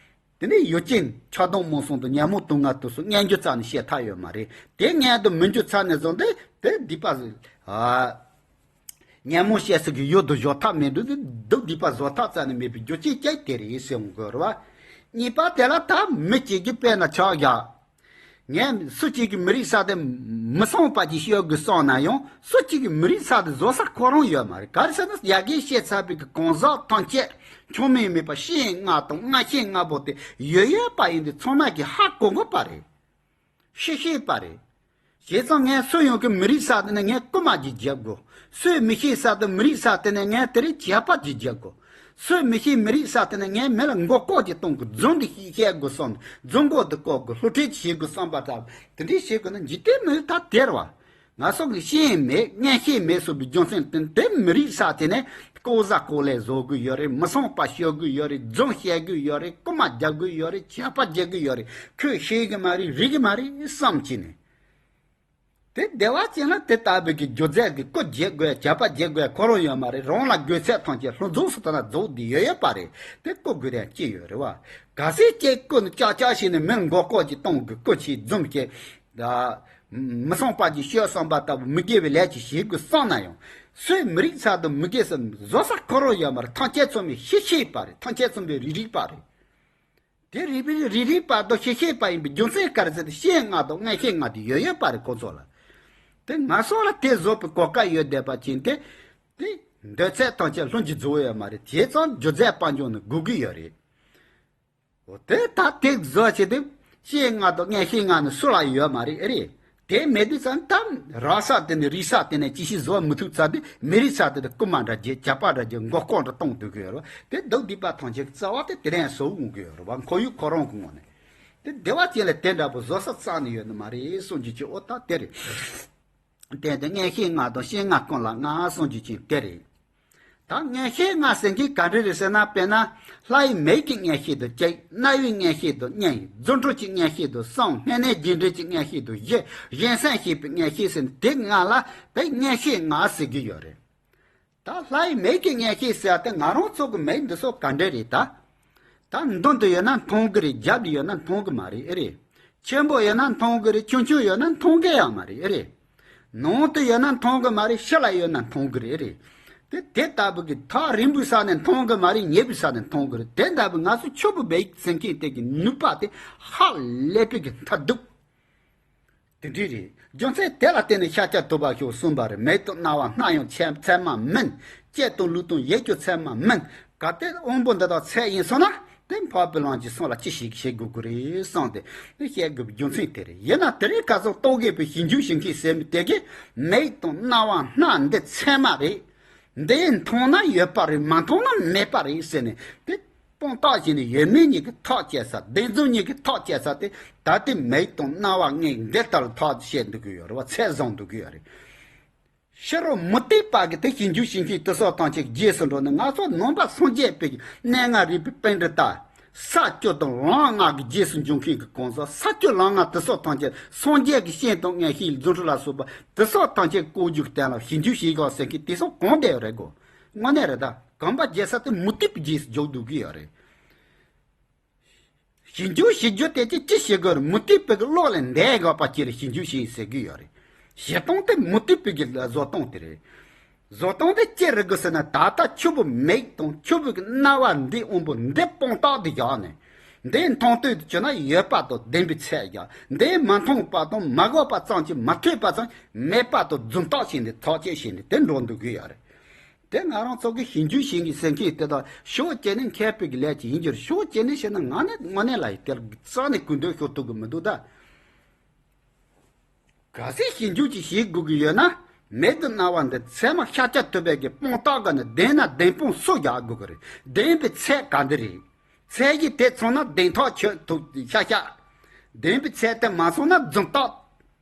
དེ་ནས་ཡུལ་ཅན་ཆགས་སྡང་རྨོངས་གསུམ་དང་ཉོན་མོངས་དུག་ལྔ་དུག་གསུམ་མངོན་གྱུར་རྩ་ནས་བཤད་ཐབས་ཡོད་མ་རེད། དེ་མངོན་དུ་མི་འགྱུར་ཚར་ནས་བཟུང་སྟེ་དེ་སྡིག་པ་ཨ་ཉོན་མོངས་སྐྱེ་ས་གི་ཡུལ་དུ་བཞག་ཐབས་མེད་འདུག་དེ་སྡིག་པ་བཟོ་ཐབས་རྩ་ནས་མེད་པའི་རྒྱུ་རྐྱེན་གྱིས་དེ་རེད་ཟེར་འོང་དགོས་རེད་བ། གཉིས་པ་དེ་ལ་ད་མི་གཅིག་གིས་དཔེར་ན་ཆ་བཞག་ངས་སུ་གཅིག་གིས་མི་རིག་ས་དེ་མི་སྲུངས་པ་ཅིག་ཤོད་དགོས་བསམ་ན་ཡང་སུ་གཅིག་གིས་མི་རིག་ས་དེ་བཟོ་ས་ཁོ་རང་ཡོད་མ་རེད། ག་རེ་ཟེར་ན་ཡ་གིས་བཤད་ཚར་བའི་གི་གང་ཟག་ཐམས་ཅད་ཆུང་མིང་མེད་པ་བཤེས་ལྔ་དང་མངོན་ཤེས་ལྔ་པོ་དེ་ཡོད་ཡོད་པ་ཡིན་དུས་ཚང་མ་གིས་ཧ་གོ་གི་པ་རེད། ཤེས་ཤེས་པ་རེད། བྱས་ཙང་ངས་སུ་ཡོང་གི་མི་རིག་ས་དེ་ནས་ངས་རྐུ་མ་ཅིག་རྒྱག་དགོས། སུས་མི་ཤེས་ས་དེ་མི་རིག་ས་དེ་ནས་ངས་དེ་རིང་བྱ་བ་ཅིག་རྒྱག་དགོས། སུས་མི་ཤེས་མི་རིག་ས་དེ་ནས་ངས་མི་ལ་མགོ་སྐོར་ཅིག་གཏོང་དགོས། རྫུན་འདི་བཤད་དགོས་བསམ། རྫུན་མགོ་འདི་བཀོག་དགོས། སླུ་ཁྲིད་བྱེད་དགོས་བསམ་པ་དང་དེ་འདྲའི་བྱེད་དགོས་ན་འཇིག་རྟེན་མི་ལ་ད་དེ་རེད་བ། ང་སོགས་ཀྱི་ཤེས་ཡོན་མེད་མངོན་ཤེས་མེད་སོགས་པའི་རྒྱུ་མཚན་དེ་དེ་མི་རིག་ས་དེ་ནས་ལྐོག་ཟ་ལྐོག་ལས་བཟོ་དགོས་ཡོད་རེད། མི་སྲུངས་པ་ཤོད་དགོས་ཡོད་རེད། རྫུན་བཤད་དགོས་ཡོད་རེད། རྐུ་མ་རྒྱག་དགོས་ཡོད་རེད། བྱ་བ་རྒྱག་དགོས་ཡོད་རེད། ཁོས་ཤེས་གི་མ་རེད། རིག་གི་མ་རེད་བསམ་གྱིས་ནས། དེ་བདེ་བ་ཅན་ལ་དེ་ལྟ་བུའི་གི་རྒྱུ་རྫས་ཀྱི་རྐུ་བྱེད་དགོས་བྱ་བ་བྱེད་དགོས་ཁོ་རང་ཡོད་མ་རེད། རང་ལ་དགོས་ཚད་ཐམས་ཅད་ལྷུན་རྫོགས་སུ་ལྟ་ན་རྫོགས་བསྡད་ཡོད་ཡོད་པ་རེད། དེ་རྐུ་དགོས་དོན་ཅི་ཡོད་རེད་བ། གལ་སྲིད་ཀྱི་རྐུ་ནི་ཅག་ཅག་བྱས་ནས་མི་མགོ་སྐོར་ཅིག་གཏོང་དགོས། རྐུ་བྱས་རྫུན་བཤད། ད་མི་སྲུངས་པ་ཅིག་ཤོད་བསམ་པ་ལྟ་བུ་མི་དགེ་བའི་ལས་ཅིག་བྱེད་དགོས་བསམ་ན་ཡང་སུས་མི་རིག་ས་དང་མི་དགེ་ས་བཟོ་ས་ཁོ་རང་ཡོད་མ་རེད། ཐམས་ཅད་ཚང་མས་ཤེས་ཤེས་པ་རེད། ཐམས་ཅད་ཚང་མས་རིག་རིག་པ་རེད། དེ་རིག་པའི་རིག་རིག་པ་དང་ཤེས་ཤེས་པ་ཡིན་པའི་རྒྱུ་མཚན་ག་རེ་ཟེར་ན་བཤེས་ལྔ་དང་མངོན་ཤེས་ལྔ་དེ་ཡོད་ཡོད་པ་རེད་ཁོ་ཚོ་ལ། དེ་ང་ཚོ་ལ་དེ་བཟོ་བའི་གོ་སྐབས་ཡོད་བསྡད་པ་ཅིན་དེ་དེ་འདོད་ཚད་ཐམས་ཅད་ལྷུན་གྱིས་རྫོགས་ཡོད་མ་རེད། བྱས་ཙང་རྒྱུ་རྫས་དཔལ་འབྱོར་ནི་དགོས་ཀྱི་ཡོད་རེད། འོ་དེ་ད་དེ་བཟོ་བྱེད་དེ་བཤེས་ལྔ་དང་མངོན་ཤེས་ལྔ་ནི་སུ་ལ་ཡོད་མ་རེད་ཨེ་རེད། དེ་མེད་དུས་ཙང་ད་རག་ས་དེ་ནས་རིག་ས་དེ་ནས་ཅི་ཞིག་བཟོ་མི་ཐུབ་ཚར་དུས་མི་རིག་ས་དེ་དུ་རྐུ་མ་འདྲ་བྱེད། བྱ་བ་འདྲ་བྱེད། མགོ་སྐོར་འདྲ་གཏོང་སྡོད་ཀྱི་ཡོད་རེད། དེ་སྡུག་སྡིག་པ་ཐམས་ཅད་རྩ་བ་དེ་དེ་རིང་བཟོ་འོང་གི་ཡོད་རེད་བ། ཁོར་ཡུག་ཁོ་རང་གི་ངོས་ནས། དེ་བདེ་བ་ཅན་ལ་དེ་འདྲ་པོ་བཟོ་ས་རྩ་ནས་ཡོད་ནི་མ་རེད་གསུང་རྒྱུ་ཅིག་འོ་ད་དེ་རེད། དེ་དེ་མངོན་ཤེས་ལྔ་དང་སྤྱན་ལྔ་ཀུན་ལ་མངའ་གསུང་རྒྱུ་ཅིག་དེ་རེད། ད་མངོན་ཤེས་ལྔ་ཟེར་མཁན་ག་འདྲ་རེད་ཟེར་ན། དཔེར་ན་ལྷ་ཡི་མིག་གི་མངོན་ཤེས་དང་གཅིག་རྣ་བའི་མངོན་ཤེས་དང་གཉིས། རྫུ་འཕྲུལ་གྱི་མངོན་ཤེས་དང་གསུམ། བསམ་གཏན་རྒྱས་འབྲིང་གི་མངོན་ཤེས་དང་བཞི། གཞན་སེམས་ཤེས་པའི་མངོན་ཤེས་ཟེར་ནས་དེ་ལྔ་ལ་དེ་མངོན་ཤེས་ལྔ་ཟེར་གྱི་ཡོད་རེད། ད་ལྷ་ཡི་མིག་གི་མངོན་ཤེས་ཟེར་ཏེ་ང་རང་ཚོ་གི་མིག་འདི་ཚོ་ག་འདྲ་རེད་ད། ད་མདུན་དུ་ཡོད་ན་མཐོང་གི་རེད། རྒྱབ་ལ་ཡོད་ན་མཐོང་གི་མ་རེད། ཨེ་རེད། ཆེན་པོ་ཡོད་ན་མཐོང་གི་རེད། ཆུང་ཆུང་ཡོད་ན་མཐོང་གི་ཡང་མ་རེད། ཨེ་རེད། ནང་དུ་ཡོད་ན་མཐོང་གི་མ་རེད། ཕྱི་ལ་ཡོད་ན་མཐོང་གི་རེད། ཨེ་རེད། དེ་དེ་ལྟ་བུ་གི་ཐག་རིང་པོའི་ས་ནས་མཐོང་གི་མ་རེད། ཉེ་པོའི་ས་ནས་མཐོང་གི་རེད། དེ་ལྟ་བུ་ང་ཚོ་ཆུ་བུར་བའི་སེམས་ཅན་དེ་གི་ནུས་པ་དེ་ཧ་ལས་པའི་གི་མཐར་ཐུག་དེ་འདྲ་རེད། རྒྱུ་མཚན་དེ་ལ་བརྟེན་ནས་ཤཱཀྱ་ཐུབ་པ་ཤོག་གསུངས་པ་རེད། མིག་དང་རྣ་བ་སྣ་ཡང་ཚད་ཚད་མ་མིན། ལྕེ་དང་ལུས་དང་ཡིད་ཀྱང་ཚད་མ་མིན། གལ་ཏེ་དབང་པོ་འདི་དག་ཚད་ཡིན་སོང་ན་དེ་འཕགས་པའི་ལམ་གྱི་སེམས་ལ་ཅི་ཞིག་བྱེད་དགོས་ཀྱི་རེད་བསམ་སྟེ་དེ་བཤད་དགོས་པའི་རྒྱུ་མཚན་དེ་རེད། ཡིན་ན་དེ་རིང་ཁ་སང་རྟོག་གེ་པའི་ཞིབ་འཇུག་བྱེད་མཁན་ཟེར་མི་དེ་གིས་མིག་དང་རྣ་བ་སྣ་འདི་ཚད་མ་རེད། འདི་མཐོང་ན་ཡོད་པ་རེད། མ་མཐོང་ན་མེད་པ་རེད་ཟེར་ནས་དེ་དཔང་རྟགས་བྱས་ནས་ཡོད་མེད་གཉིས་ཀྱི་ཐག་བཅད་ས། བདེན་རྫུན་གཉིས་ཀྱི་ཐག་བཅད་ས་དེ་ད་ལྟའི་མིག་དང་རྣ་བ་ལྔས་འདི་ལྟར་ཐག་བཅད་འདུག་གི་ཡོད་རེད་བ། ཚད་བཟུང་འདུག་གི་ཡོད་རེད། ཕྱི་རོལ་མུ་སྟེགས་པ་གི་དེ་ཞིབ་འཇུག་བྱེད་མཁན་དེ་ཚོ་ཐམས་ཅད་རྗེས་སུ་འགྲོ་ནས་ང་ཚོ་ནང་པ་སངས་རྒྱས་པའི་གནས་ལྔ་རིག་པའི་པཎྜི་ཏ། ས་བཅུ་དང་ལམ་ལྔ་གི་རྗེས་སུ་འཇུག་མཁན་གྱི་གང་ཟག། ས་བཅུ་ལམ་ལྔ་དེ་ཚོ་ཐམས་ཅད་སངས་རྒྱས་ཀྱི་སྤྱན་དང་མངོན་ཤེས་རྫུ་འཕྲུལ་ལ་སོགས་པ་དེ་ཚོ་ཐམས་ཅད་བཀོད་རྒྱུག་གཏན་ལ་ཞིབ་འཇུག་བྱེད་དགོས་ཟེར་མཁན་དེ་ཚོ་གང་བསྡད་ཡོད་རེད་གོ། དངོས་གནས་རེད་ད། གོམ་པ་རྒྱག་ས་དེ་མུ་སྟེགས་པའི་རྗེས་སུ་འཇུག་འདུག་གི་ཡོད་རེད། ཞིབ་འཇུག་བྱེད་རྒྱུ་དེ་ཅི་ཅི་བྱེད་དགོས་རེད། མུ་སྟེགས་པའི་གློ་ལ་འདས་དགོས་པ་ཅི་རེད། ཞིབ་འཇུག་བྱེད་ཟེར་གི་ཡོད་རེད། བྱེད་སྟངས་དེ་མུ་སྟེགས་པའི་གི་བཟོ་སྟངས་དེ་རེད། བཟོ་སྟངས་དེ་ཅི་རེད་གི་ཟེར་ན། ད་ལྟ་ཆུ་བུར་མིག་དང་ཆུ་བུར་གྱི་རྣ་བ་འདི་དབང་པོ་འདི་དཔང་རྟགས་དེ་བཞག་ནས། འདི་མཐོང་ཐོས་དེ་བྱུང་ན་ཡོད་པ་དང་བདེན་པའི་ཚད་བཞག་འདི་མ་མཐོང་པ་དང་མ་གོ་བ་ཙམ་གྱིས། མ་ཐོས་པ་ཙམ་མེད་པ་དང་རྫུན་རྟགས་བྱས་ནས་ཐག་བཅད་བྱས་ནས་དེ་འགྲོ་འདུག་གི་ཡོད་རེད། དེ་ང་རང་ཚོ་གི་ཞིབ་འཇུག་བྱེད་མཁན་ཟེར་མཁན་དེ་དག་ཕྱོགས་གཅིག་ནས་མཁས་པའི་གི་ལས་ཀྱི་ཡིན་རྒྱུར། ཕྱོགས་གཅིག་ནས་བཤད་ན་ང་ནི་དངོས་གནས་ལ་ཡི་དེར་རྩ་ནས་གུས་འདུད་ཤོར་ཐུབ་གི་མི་འདུག་ད། གལ་སྲིད་ཞིབ་འཇུག་ཅིག་བྱེད་དགོས་ཀྱི་ཡོད་ན། མིག་དང་རྣ་བ་འདི་ཚད་མ་ཤཱཀྱ་ཐུབ་པའི་གི་དཔང་རྟགས་ག་ནས་བདེན་ན་བདེན་དཔང་སུ་རྒྱག་དགོས་ཀྱི་རེད། བདེན་པའི་ཚད་ག་འདི་རེད། ཚད་གཞི་དེ་ཚང་ན་བདེན་ཐག་ཆོད་ཐུབ་ཤག་ཤག་བདེན་པའི་ཚད་དེ་མ་ཚང་ན་རྫུན་རྟགས་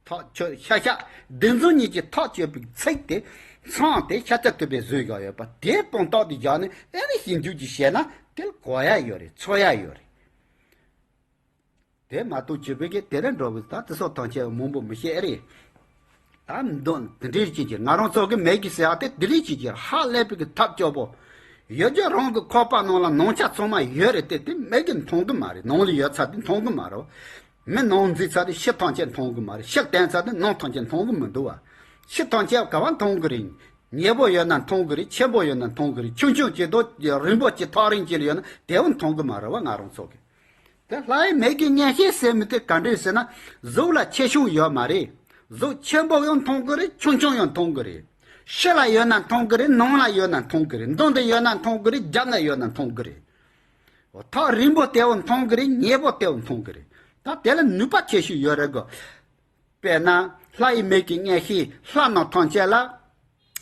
ཐག་ཆོད་ཤག་ཤག་བདེན་རྫུན་གཉིས་ཀྱི་ཐག་གཅོད་པའི་ཚིག་དེ་ཚང་དེ་ཤཱཀྱ་ཐུབ་པས་བཟོས་བཞག་ཡོད་པ་དེ་དཔང་རྟགས་དེ་བཞག་ནས་ཨེ་ནི་ཞིབ་འཇུག་ཅིག་བྱས་ན་དེ་གོ་ཡ་ཡོད་རེད། འཚོ་ཡ་ཡོད་རེད། དེ་མ་གཏོགས་བྱེད་པའི་གི་དེ་ལས་འགྲོ་བའི་ད་དེ་སོགས་ཐམས་ཅད་མང་པོ་མི་བཤད་རེད། ད་འདོན་དེ་འདྲའི་ཅིག་གི་ང་རང་ཚོ་གི་མིག་གི་ཟེར་ཡ་དེ་དེ་རིགས་ཅིག་གི་ཧ་ལས་པའི་གི་ཐབས་སྐྱོ་པོ། ཡོད་རྒྱུ་རང་གི་ཁོག་པ་ནང་ལ་ནང་ཆ་ཚང་མ་ཡོད་རེད་དེ། དེ་མིག་གིས་མཐོང་གི་མ་རེད། ནང་ལ་ཡོད་ཚ་དེ་མཐོང་གི་མ་རེད། མི་ནང་འཛུལ་ཚ་དེ་ཕྱི་ཐམས་ཅད་མཐོང་གི་མ་རེད། ཕྱི་བསྟན་ཚ་དེ་ནང་ཐམས་ཅད་མཐོང་གི་མི་འདུག་བ། ཕྱི་ཐམས་ཅད་ག་བ་མཐོང་གི་རེད། ཉེ་པོ་ཡོད་ན་མཐོང་གི་རེད། ཆེན་པོ་ཡོད་ན་མཐོང་གི་རེད། ཆུང་ཆུང་ཅིག་དང་རིང་པོ་ཅིག་ཐག་རིང་ཅིག་ལ་ཡོད་ན་དེ་བ་མཐོང་གི་མ་རེད་བ། ང་རང་ཚོ་གི་དེ་ལྷའི་མིག་གི་མངོན་ཤེས་ཟེར་མི་དེ་ག་འདྲས་ཟེར་ན། གཟུགས་ལ་ཆེ་ཆུང་ཡོད་མ་རེད། གཟུགས་ཆེན་པོ་ཡང་མཐོང་གི་རེད། ཆུང་ཆུང་ཡང་མཐོང་གི་རེད། ཕྱི་ལ་ཡོད་ན་མཐོང་གི་རེད། ནང་ལ་ཡོད་ན་མཐོང་གི་རེད། མདུན་དུ་ཡོད་ན་མཐོང་གི་རེད། རྒྱབ་ན་ཡོད་ན་མཐོང་གི་རེད། ཐག་རིང་པོ་དེ་བ་མཐོང་གི་རེད། ཉེ་པོ་དེ་བ་མཐོང་གི་རེད། ད་དེ་ལ་ནུས་པ་ཆེ་ཤོས་ཡོད་རེད་གོ། དཔེར་ན་ལྷ་ཡི་མིག་གི་མངོན་ཤེས་ལྷ་རྣམས་ཐམས་ཅད་ལ།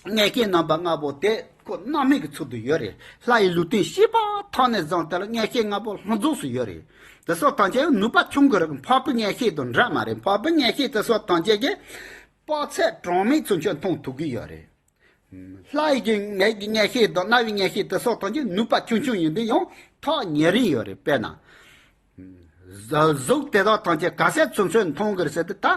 མངོན་ཤེས་རྣམ་པ་ལྔ་པོ་དེ་ཁོ་རྣམ་སྨིན་གྱི་ཚུལ་དུ་ཡོད་རེད། ལྷ་ཡི་ལུས་རྟེན་ཤེས་པ་ཐོག་ནས་བཟུང་སྟེ་ལ་མངོན་ཤེས་ལྔ་པོ་ལྷུན་རྫོགས་སུ་ཡོད་རེད། དེ་ཚོ་ཐམས་ཅད་ནུས་པ་ཆུང་གི་རེད། འཕགས་པའི་མངོན་ཤེས་དང་འདྲ་མ་རེད། འཕགས་པའི་མངོན་ཤེས་དེ་ཚོ་ཐམས་ཅད་ཀྱི་དཔག་ཚད་གྲངས་མེད་ཚུན་ཆད་མཐོང་ཐུབ་ཀྱི་ཡོད་རེད། ལྷ་ཡི་གི་མིག་གི་མངོན་ཤེས་དང་རྣ་བའི་མངོན་ཤེས་དེ་སོགས་ཐམས་ཅད་ནུས་པ་ཆུང་ཆུང་ཡིན་དུས་ཡང་ཐག་ཉེ་རིང་ཡོད་རེད། དཔེར་ན། གཟུགས་དེ་དག་ཐམས་ཅད་ག་ཚད་ཚུན་ཆད་མཐོང་གི་རེད་ཟེར་དུས་ད།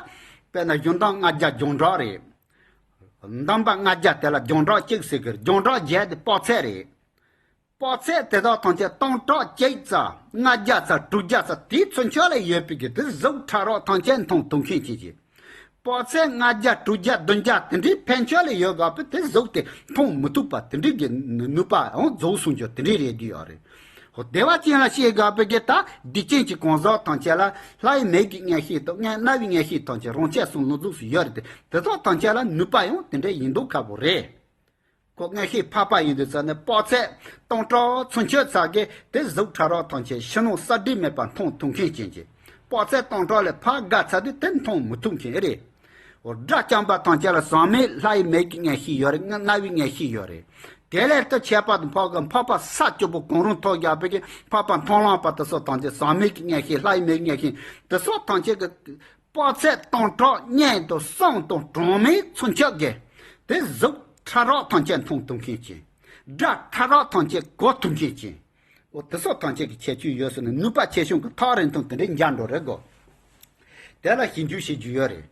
དཔེར་ན་གཞུང་དང་ལྔ་བརྒྱ་རྒྱང་གྲགས་རེད། འདོན་པ་ལྔ་བརྒྱ་དེ་ལ་རྒྱང་གྲགས་གཅིག་ཟེར་གི་རེད། རྒྱང་གྲགས་བརྒྱད་དེ་དཔག་ཚད་རེད། དཔག་ཚད་དེ་དག་ཐམས་ཅད་སྟོང་ཕྲག་གཅིག་ཙམ་ལྔ་བརྒྱ་ཙམ་དྲུག་བརྒྱ་ཙམ་དེའི་ཚུན་ཆད་ལ་ཡོད་པའི་གི་དེ་གཟུགས་ཕྲ་རགས་ཐམས་ཅད་མཐོང་ཐུབ་མཁན་ཅན་གྱི། དཔག་ཚད་ལྔ་བརྒྱ་དྲུག་བརྒྱ་བདུན་བརྒྱ་དེ་འདྲའི་ཕན་ཆད་ལ་ཡོད་དགོས་པའི་དེ་གཟུགས་དེ་མཐོང་མི་ཐུབ་པ་དེ་འདྲའི་གི་ནུས་པའང་རྫོགས་སོང་རྒྱུ་དེ་འདྲའི་རེད་དུ་ཡོད་རེད། ཧོ་བདེ་བ་ཅན་ལ་སྐྱེ་དགོས་པའི་གི་ད་སྡིག་ཅན་གྱི་གང་ཟག་ཐམས་ཅད་ལ་ལྷའི་མིག་གི་མངོན་ཤེས་དང་རྣ་བའི་མངོན་ཤེས་ཐམས་ཅད་རང་ཆས་སུ་ལྷུན་རྫོགས་སུ་ཡོད་རེད་དེ། དེ་དག་ཐམས་ཅད་ལ་ནུས་པ་ཡང་དེ་འདྲའི་ཡིན་མདོག་ཁ་པོ་རེད། ཁོ་མངོན་ཤེས་འཕགས་པ་ཡིན་དུས་ཙམ་ནས་དཔག་ཚད་སྟོང་ཕྲག་ཚུན་ཆད་ཙམ་གྱིས་དེ་གཟུགས་ཕྲ་རགས་ཐམས་ཅད་ཕྱི་ནང་གསལ་འདྲེས་མེད་པར་མཐོང་ཐུབ་མཁན་ཅན་གྱི། དཔག་ཚད་སྟོང་ཕྲག་ལས་ཕར་བརྒལ་ཚར་དུས་དེ་མཐོང་མི་ཐུབ་མཁན་རེད། དགྲ་བཅོམ་པ་ཐམས་ཅད་ལ་ཟག་མེད་ལྷ་ཡི་མིག་གི་མངོན་ཤེས་ཡོད་རེད། རྣ་བའི་མངོན་ཤེས་ཡོད་རེད། དེ་ལས་ལྟ་ཁྱད་པར་དུ་འཕགས་པ་འཕགས་པ་ས་བཅུ་པོ་གང་རུང་ཐོབ་རྒྱག་པའི་གི་འཕགས་པ་མཐོང་ལམ་པ་དེ་ཚོ་ཐམས་ཅད་ཟག་མེད་ཀྱི་མངོན་ཤེས་ལྷ་ཡི་མིག་མངོན་ཤེས་དེ་ཚོ་ཐམས་ཅད་ཀྱི་དཔག་ཚད་སྟོང་ཕྲག་གཉིས་དང་གསུམ་དང་གྲངས་མེད་ཚུན་ཆད་ཀྱི་དེ་གཟུགས་ཕྲ་རགས་ཐམས་ཅད་མཐོང་ཐུབ་མཁན་ཅན། སྒྲ་ཕྲ་རགས་ཐམས་ཅད་གོ་ཐུབ་མཁན་ཅན། འོ་དེ་ཚོ་ཐམས་ཅད་ཀྱི་ཁྱད་ཆོས་ཡོད་ཟེར་ནས་ནུས་པ་ཆེ་ཆུང་གི་ཐག་རིང་ཐུང་དེ་འདྲའི་འཇམ་འགྲོ་རེད་གོ། དེ་ལ་ཞིབ་འཇུག་བྱེད་རྒྱུ་ཡོད་རེད།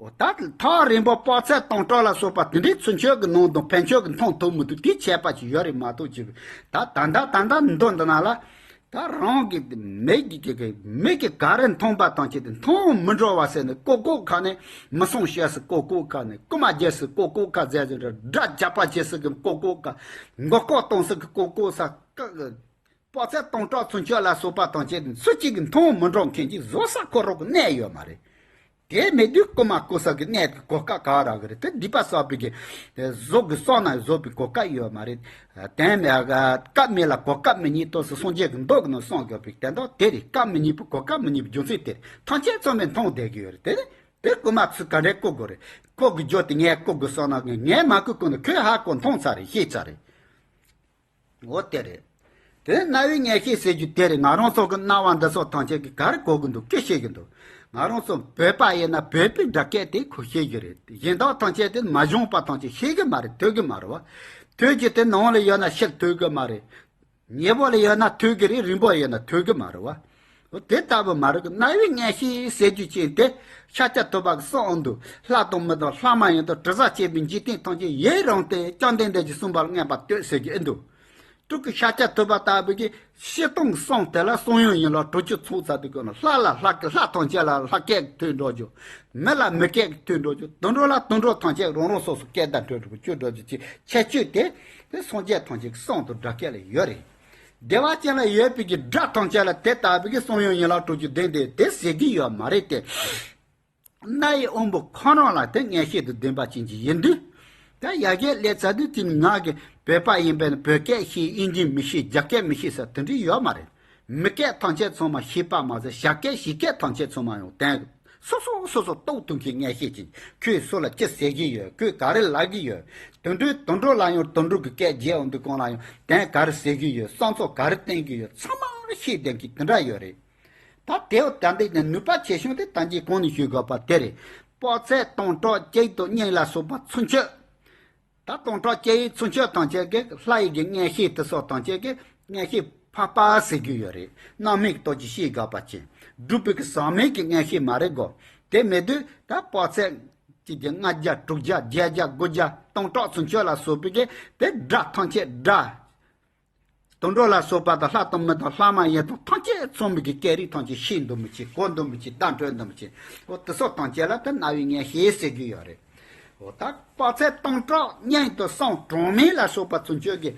འོ་ད་ཐག་རིང་པོ་དཔག་ཚད་སྟོང་ཕྲག་ལ་སོགས་པ་དེ་འདྲའི་ཚུན་ཆད་ཀྱི་ནང་དང་ཕན་ཆད་ཀྱི་མཐོང་ཐུབ་མི་ཐུབ་དེའི་ཁྱད་པར་ཅིག་ཡོད་རེད་མ་གཏོགས་ཅིག་ད་ད་ད་ད་ད་མདོ་འདི་ན་ལ། ད་རང་གི་མིག་གི་གི་མིག་གི་ག་རེ་མཐོང་པ་དང་བཅས་ཏེ་མཐོང་མི་འགྲོ་བ་ཟེར་ནས་ཀོ་ཀོ་ཁ་ནས་མི་སྲུང་བྱས་སུ་ཀོ་ཀོ་ཁ་ནས་རྐུ་མ་རྒྱས་སུ་ཀོ་ཀོ་ཁ་ཟེར་ཟེར་འདྲ་སྒྲ་རྒྱག་པ་བྱས་སུ་གི་ཀོ་ཀོ་ཁ་མགོ་སྐོར་གཏོང་སུ་གི་ཀོ་ཀོ་ས་ཀ་གི་དཔག་ཚད་སྟོང་ཕྲག་ཚུན་ཆད་ལ་སོགས་པ་དང་བཅས་ཏེ་སུ་གཅིག་གི་མཐོང་མི་འགྲོ་མཁན་གྱི་བཟོ་ས་ཁོ་རང་གི་གནས་ཡོད་མ་རེད། དེ་མེད་དུས་རྐུ་མ་རྐུ་ས་གི་གནས་ཀྱི་གོ་སྐབས་ག་རག་གི་རེད། དེ་སྡིག་པ་བསགས་པའི་གི་བཟོ་གི་བསགས་ན་བཟོ་བའི་གོ་སྐབས་ཡོད་མ་རེད། དེ་མེད་སྐབས་མེད་ལ་གོ་སྐབས་མི་རྙེད་དོ་སི་སངས་རྒྱས་ཀྱི་མདོ་གི་ནང་གསུངས་དགོས་པའི་དོན་དག་དེ་རེད། སྐབས་མི་རྙེད་པའི་གོ་སྐབས་མི་རྙེད་པའི་རྒྱུ་མཚན་དེ་རེད། ཐམས་ཅད་ཚང་མས་མཐོང་བསྡད་ཀྱི་ཡོད་རེད། དེ་ནི་དེ་རྐུ་མ་ཚུར་ག་འདྲས་རྐུ་དགོས་རེད། ཁོ་གི་རྒྱུ་དེ་ངས་རྐུ་དགོས་བསམ་ན་ངས་མ་རྐུ་རྐུ་ན་ཁོས་ཧ་གོ་མཐོང་ཚར་རེད། ཤེས་ཚར་རེད། འོ་དེ་རེད། དེ་རྣ་བའི་མངོན་ཤེས་ཟེར་རྒྱུ་དེ་རེད། ང་རང་ཚོ་གི་རྣ་བ་འདི་ཚོ་ཐམས་ཅད་ཀྱིས་ག་རེ་གོ་གི་འདུག་ཅི་ཤེས་ཀྱི་འདུག་ང་རང་ཚོ་བོད་པ་ཡིན་ན་བོད་པའི་སྒྲ་སྐད་དེ་ཁོ་ཤེས་ཀྱི་རེད། གཞན་དག་ཐམས་ཅད་དེ་མ་བྱུང་བ་ཐམས་ཅད་ཤེས་ཀྱི་མ་རེད། ཐོས་ཀྱི་མ་རེད་བ། ཐོས་ཀྱི་དེ་ནང་ལ་ཡོད་ན་ཕྱིར་ཐོས་ཀྱི་མ་རེད། ཉེ་པོ་ལ་ཡོད་ན་ཐོས་ཀྱི་རེད། རིང་པོ་ཡོད་ན་ཐོས་ཀྱི་མ་རེད་བ། དེ་ལྟ་བུ་མ་རེད་གི། རྣ་བའི་མངོན་ཤེས་ཟེར་རྒྱུ་ཅན་དེ་ཤཱཀྱ་ཐུབ་པ་གི་གསུངས་འདུག་ལྷ་དང་མི་དང་ལྷ་མ་ཡིན་དང་དྲི་ཟ་བཅས་པའི་འཇིག་རྟེན་ཐམས་ཅད་ཡུན་རིང་སྟེ་བཅོམ་ལྡན་འདས་ཀྱིས་གསུངས་པ་ལ་མངོན་པར་བསྟོད་ཟེར་གྱི་ཨེ་འདུག་སྤྲུལ་སྐུ་ཤཱཀྱ་ཐུབ་པ་ལྟ་བུ་གིས་སྤྱིར་བཏང་གི་གསུང་དེ་ལ་གསུང་ཡུམ་ཡན་ལག་དྲུག་ཅུ་ཚང་ཚར་དུས་སྐབས་ན་ལྷ་ལ་ལྷ་སྐད། ལྷ་ཐམས་ཅད་ལ་ལྷ་སྐད་ཐོས་འགྲོ་རྒྱུ། མི་ལ་མི་སྐད་ཐོས་འགྲོ་རྒྱུ། དུད་འགྲོ་ལ་དུད་འགྲོ་ཐམས་ཅད་རང་རང་སོ་སོ་སྐད་བརྡ་འཕྲོད་འགྲོ་རྒྱུ་འགྲོ་རྒྱུ་ཅིག་ཁྱད་ཆོས་དེ་དེ་སངས་རྒྱས་ཐམས་ཅད་ཀྱི་གསུང་དང་སྒྲ་སྐད་ལ་ཡོད་རེད། བདེ་བ་ཅན་ལ་ཡོད་པའི་གི་སྒྲ་ཐམས་ཅད་ལ་དེ་ལྟ་བུའི་གི་གསུང་ཡུམ་ཡན་ལག་དྲུག་ཅུ་ལྡན་ཏེ་དེ་ཟེར་གི་ཡོད་མ་རེད་དེ། རྣ་ཡི་དབང་པོ་ཁོ་རང་ལ་དེ་མངོན་ཤེས་དང་ལྡན་པ་ཅན་གྱི་ཡིན་དུས། ད་ཡར་རྒྱས་སླེབས་ཚར་དུས་དེ་ནི་ང་གི་བོད་པ་ཡིན་པས་ན་བོད་སྐད་ཤེས། དབྱིན་ཇི་མི་ཤེས། རྒྱ་སྐད་མི་ཤེས་ཟེར་དེ་འདྲ་ཡོད་མ་རེད། མི་སྐད་ཐམས་ཅད་ཚང་མ་ཤེས་པ་མ་ཟད་བྱ་སྐད་བྱིས་སྐད་ཐམས་ཅད་ཚང་མ་ཡང་དེ་སོ་སོ་སོ་སོ་རྟོགས་ཐུབ་མཁན་མངོན་ཤེས་ཅན། ཁོས་སུ་ལ་ཅི་ཟེར་གྱི་ཡོད། ཁོས་ག་རེ་ལབ་ཀྱི་ཡོད། དུད་འགྲོའི་དུད་འགྲོ་ལ་ཡང་དུད་འགྲོ་གི་སྐད་རྒྱག་འོང་དུས་སྒང་ལ་ཡང་དེ་ག་རེ་ཟེར་གྱི་ཡོད། བསམ་ཚུལ་ག་རེ་བསྟན་གྱི་ཡོད། ཚང་མ་ཤེས་ལྡན་གྱི་དེ་འདྲ་ཡོད་རེད། ད་དེའོ་ད་འདི་ནས་ནུས་པ་ཆེ་ཤོས་དེ་ད་གིན་གོང་ནས་ཞུས་དགོས་པ་དེ་རེད། དཔག་ཚད་སྟོང་ཕྲག་གཅིག་དང་གཉིས་ལ་སོགས་པ་ཚུན་ཆད། ད་སྟོང་ཕྲག་གཅིག་ཚུན་ཆད་ཐམས་ཅད་ཀྱི་ལྷ་ཡི་གི་མངོན་ཤེས་དེ་སོགས་ཐམས་ཅད་ཀྱི་མངོན་ཤེས་འཕགས་པ་ཟེར་རྒྱུ་ཡོད་རེད། རྣམ་སྨིན་གྱི་སྟོབས་ཀྱིས་ཤེས་དགོས་པ་ཅན། སྒྲུབ་པའི་གི་ཟག་མེད་ཀྱི་མངོན་ཤེས་མ་རེད་གོ། དེ་མེད་དུས་ད་དཔག་ཚད་གཅིག་བརྒྱ་ལྔ་བརྒྱ་དྲུག་བརྒྱ་བརྒྱད་བརྒྱ་དགུ་བརྒྱ་སྟོང་ཕྲག་ཚུན་ཆད་ལ་སོགས་པའི་གི་དེ་སྒྲ་ཐམས་ཅད་སྒྲ། དུད་འགྲོ་ལ་སོགས་པ་དང་ལྷ་དང་མི་དང་ལྷ་མ་ཡིན་དང་ཐམས་ཅད་ཚང་མའི་གི་སྐད་རིགས་ཐམས་ཅད་ཤེས་འདུག་མི་ཤེས། གོ་འདུག་མི་ཤེས། བརྡ་འཕྲོད་འདུག་མི་ཤེས། འོ་དེ་སོགས་ཐམས་ཅད་ལ་དེ་རྣ་བའི་མངོན་ཤེས་ཟེར་གྱི་ཡོད་རེད། འོ་ད་དཔག་ཚད་སྟོང་ཕྲག་གཉིས་དང་གསུམ་གྲངས་མེད་ལ་སོགས་པ་ཚུན་ཆད་ཀྱི་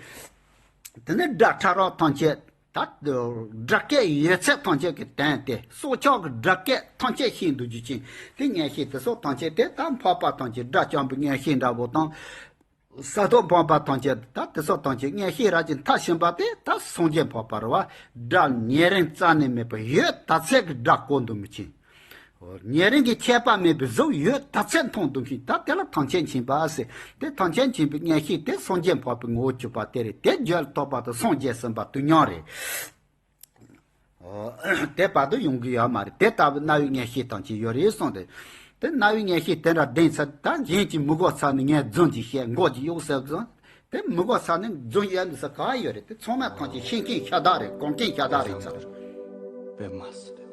དེ་ནི་སྒྲ་ཕྲ་རགས་ཐམས་ཅད་ད་སྒྲ་སྐད་ཡོད་ཚད་ཐམས་ཅད་ཀྱི་དོན་དེ་སྲོག་ཆགས་ཀྱི་སྒྲ་སྐད་ཐམས་ཅད་ཤེས་འདུག་རྒྱུ་ཅན་དེ་མངོན་ཤེས་དེ་སོགས་ཐམས་ཅད་དེ་ད་འཕགས་པ་ཐམས་ཅད་དགྲ་བཅོམ་པའི་མངོན་ཤེས་འདྲ་བོ་དང་། ས་ཐོབ་འཕགས་པ་ཐམས་ཅད་ད་དེ་སོགས་ཐམས་ཅད་མངོན་ཤེས་རབ་ཅིང་མཐར་ཕྱིན་པ་དེ་ད་སངས་རྒྱས་འཕགས་པ་རེད་བ། སྒྲ་ཉེ་རིང་རྩ་ནས་མེད་པར་ཡོད་ད་ཚད་ཀྱི་སྒྲ་གོ་འདུག་མི་ཤེས། ཉེ་རིང་གི་ཁྱད་པར་མེད་པའི་གཟུགས་ཡོད་ད་ཚད་མཐོང་འདུག་མཁན་ད་དེ་ལ་ཐམས་ཅད་མཁྱེན་པ་ཟེར། དེ་ཐམས་ཅད་མཁྱེན་པའི་མངོན་ཤེས་དེ་སངས་རྒྱས་འཕགས་པའི་ངོ་བོ་གྱུར་པ་དེ་རེད། དེ་རྒྱུད་ལ་ཐོབ་པ་དང་སངས་རྒྱས་ཟིན་པ་དུས་མཉམ་རེད། འོ། དེ་བར་དུ་ཡོང་གི་ཡོད་མ་རེད། དེ་ལྟ་བུའི་རྣ་བའི་མངོན་ཤེས་ཐམས་ཅད་ཡོད་རེད་གསུངས་ཏེ། དེ་རྣ་བའི་མངོན་ཤེས་དེ་འདྲ་ལྡན་ཚར་ད་གཞན་གྱིས་མི་གོ་ཚར་ནས་ངས་རྫུན་གྱིས་བཤད། མགོ་གིས་གཡོག་ཟེར་ཙང་། དེ་མི་གོ་ཚར་ནས་རྫུན་ཡོད་འདུག་ས་ག་ཡོད་རེད། དེ་ཚང་མ་ཐམས་ཅད་ཤེས་མཁན་ཤ་སྟག་རེད། གོ་མཁན་ཤ་སྟག་རེད་ཚར། པདྨ།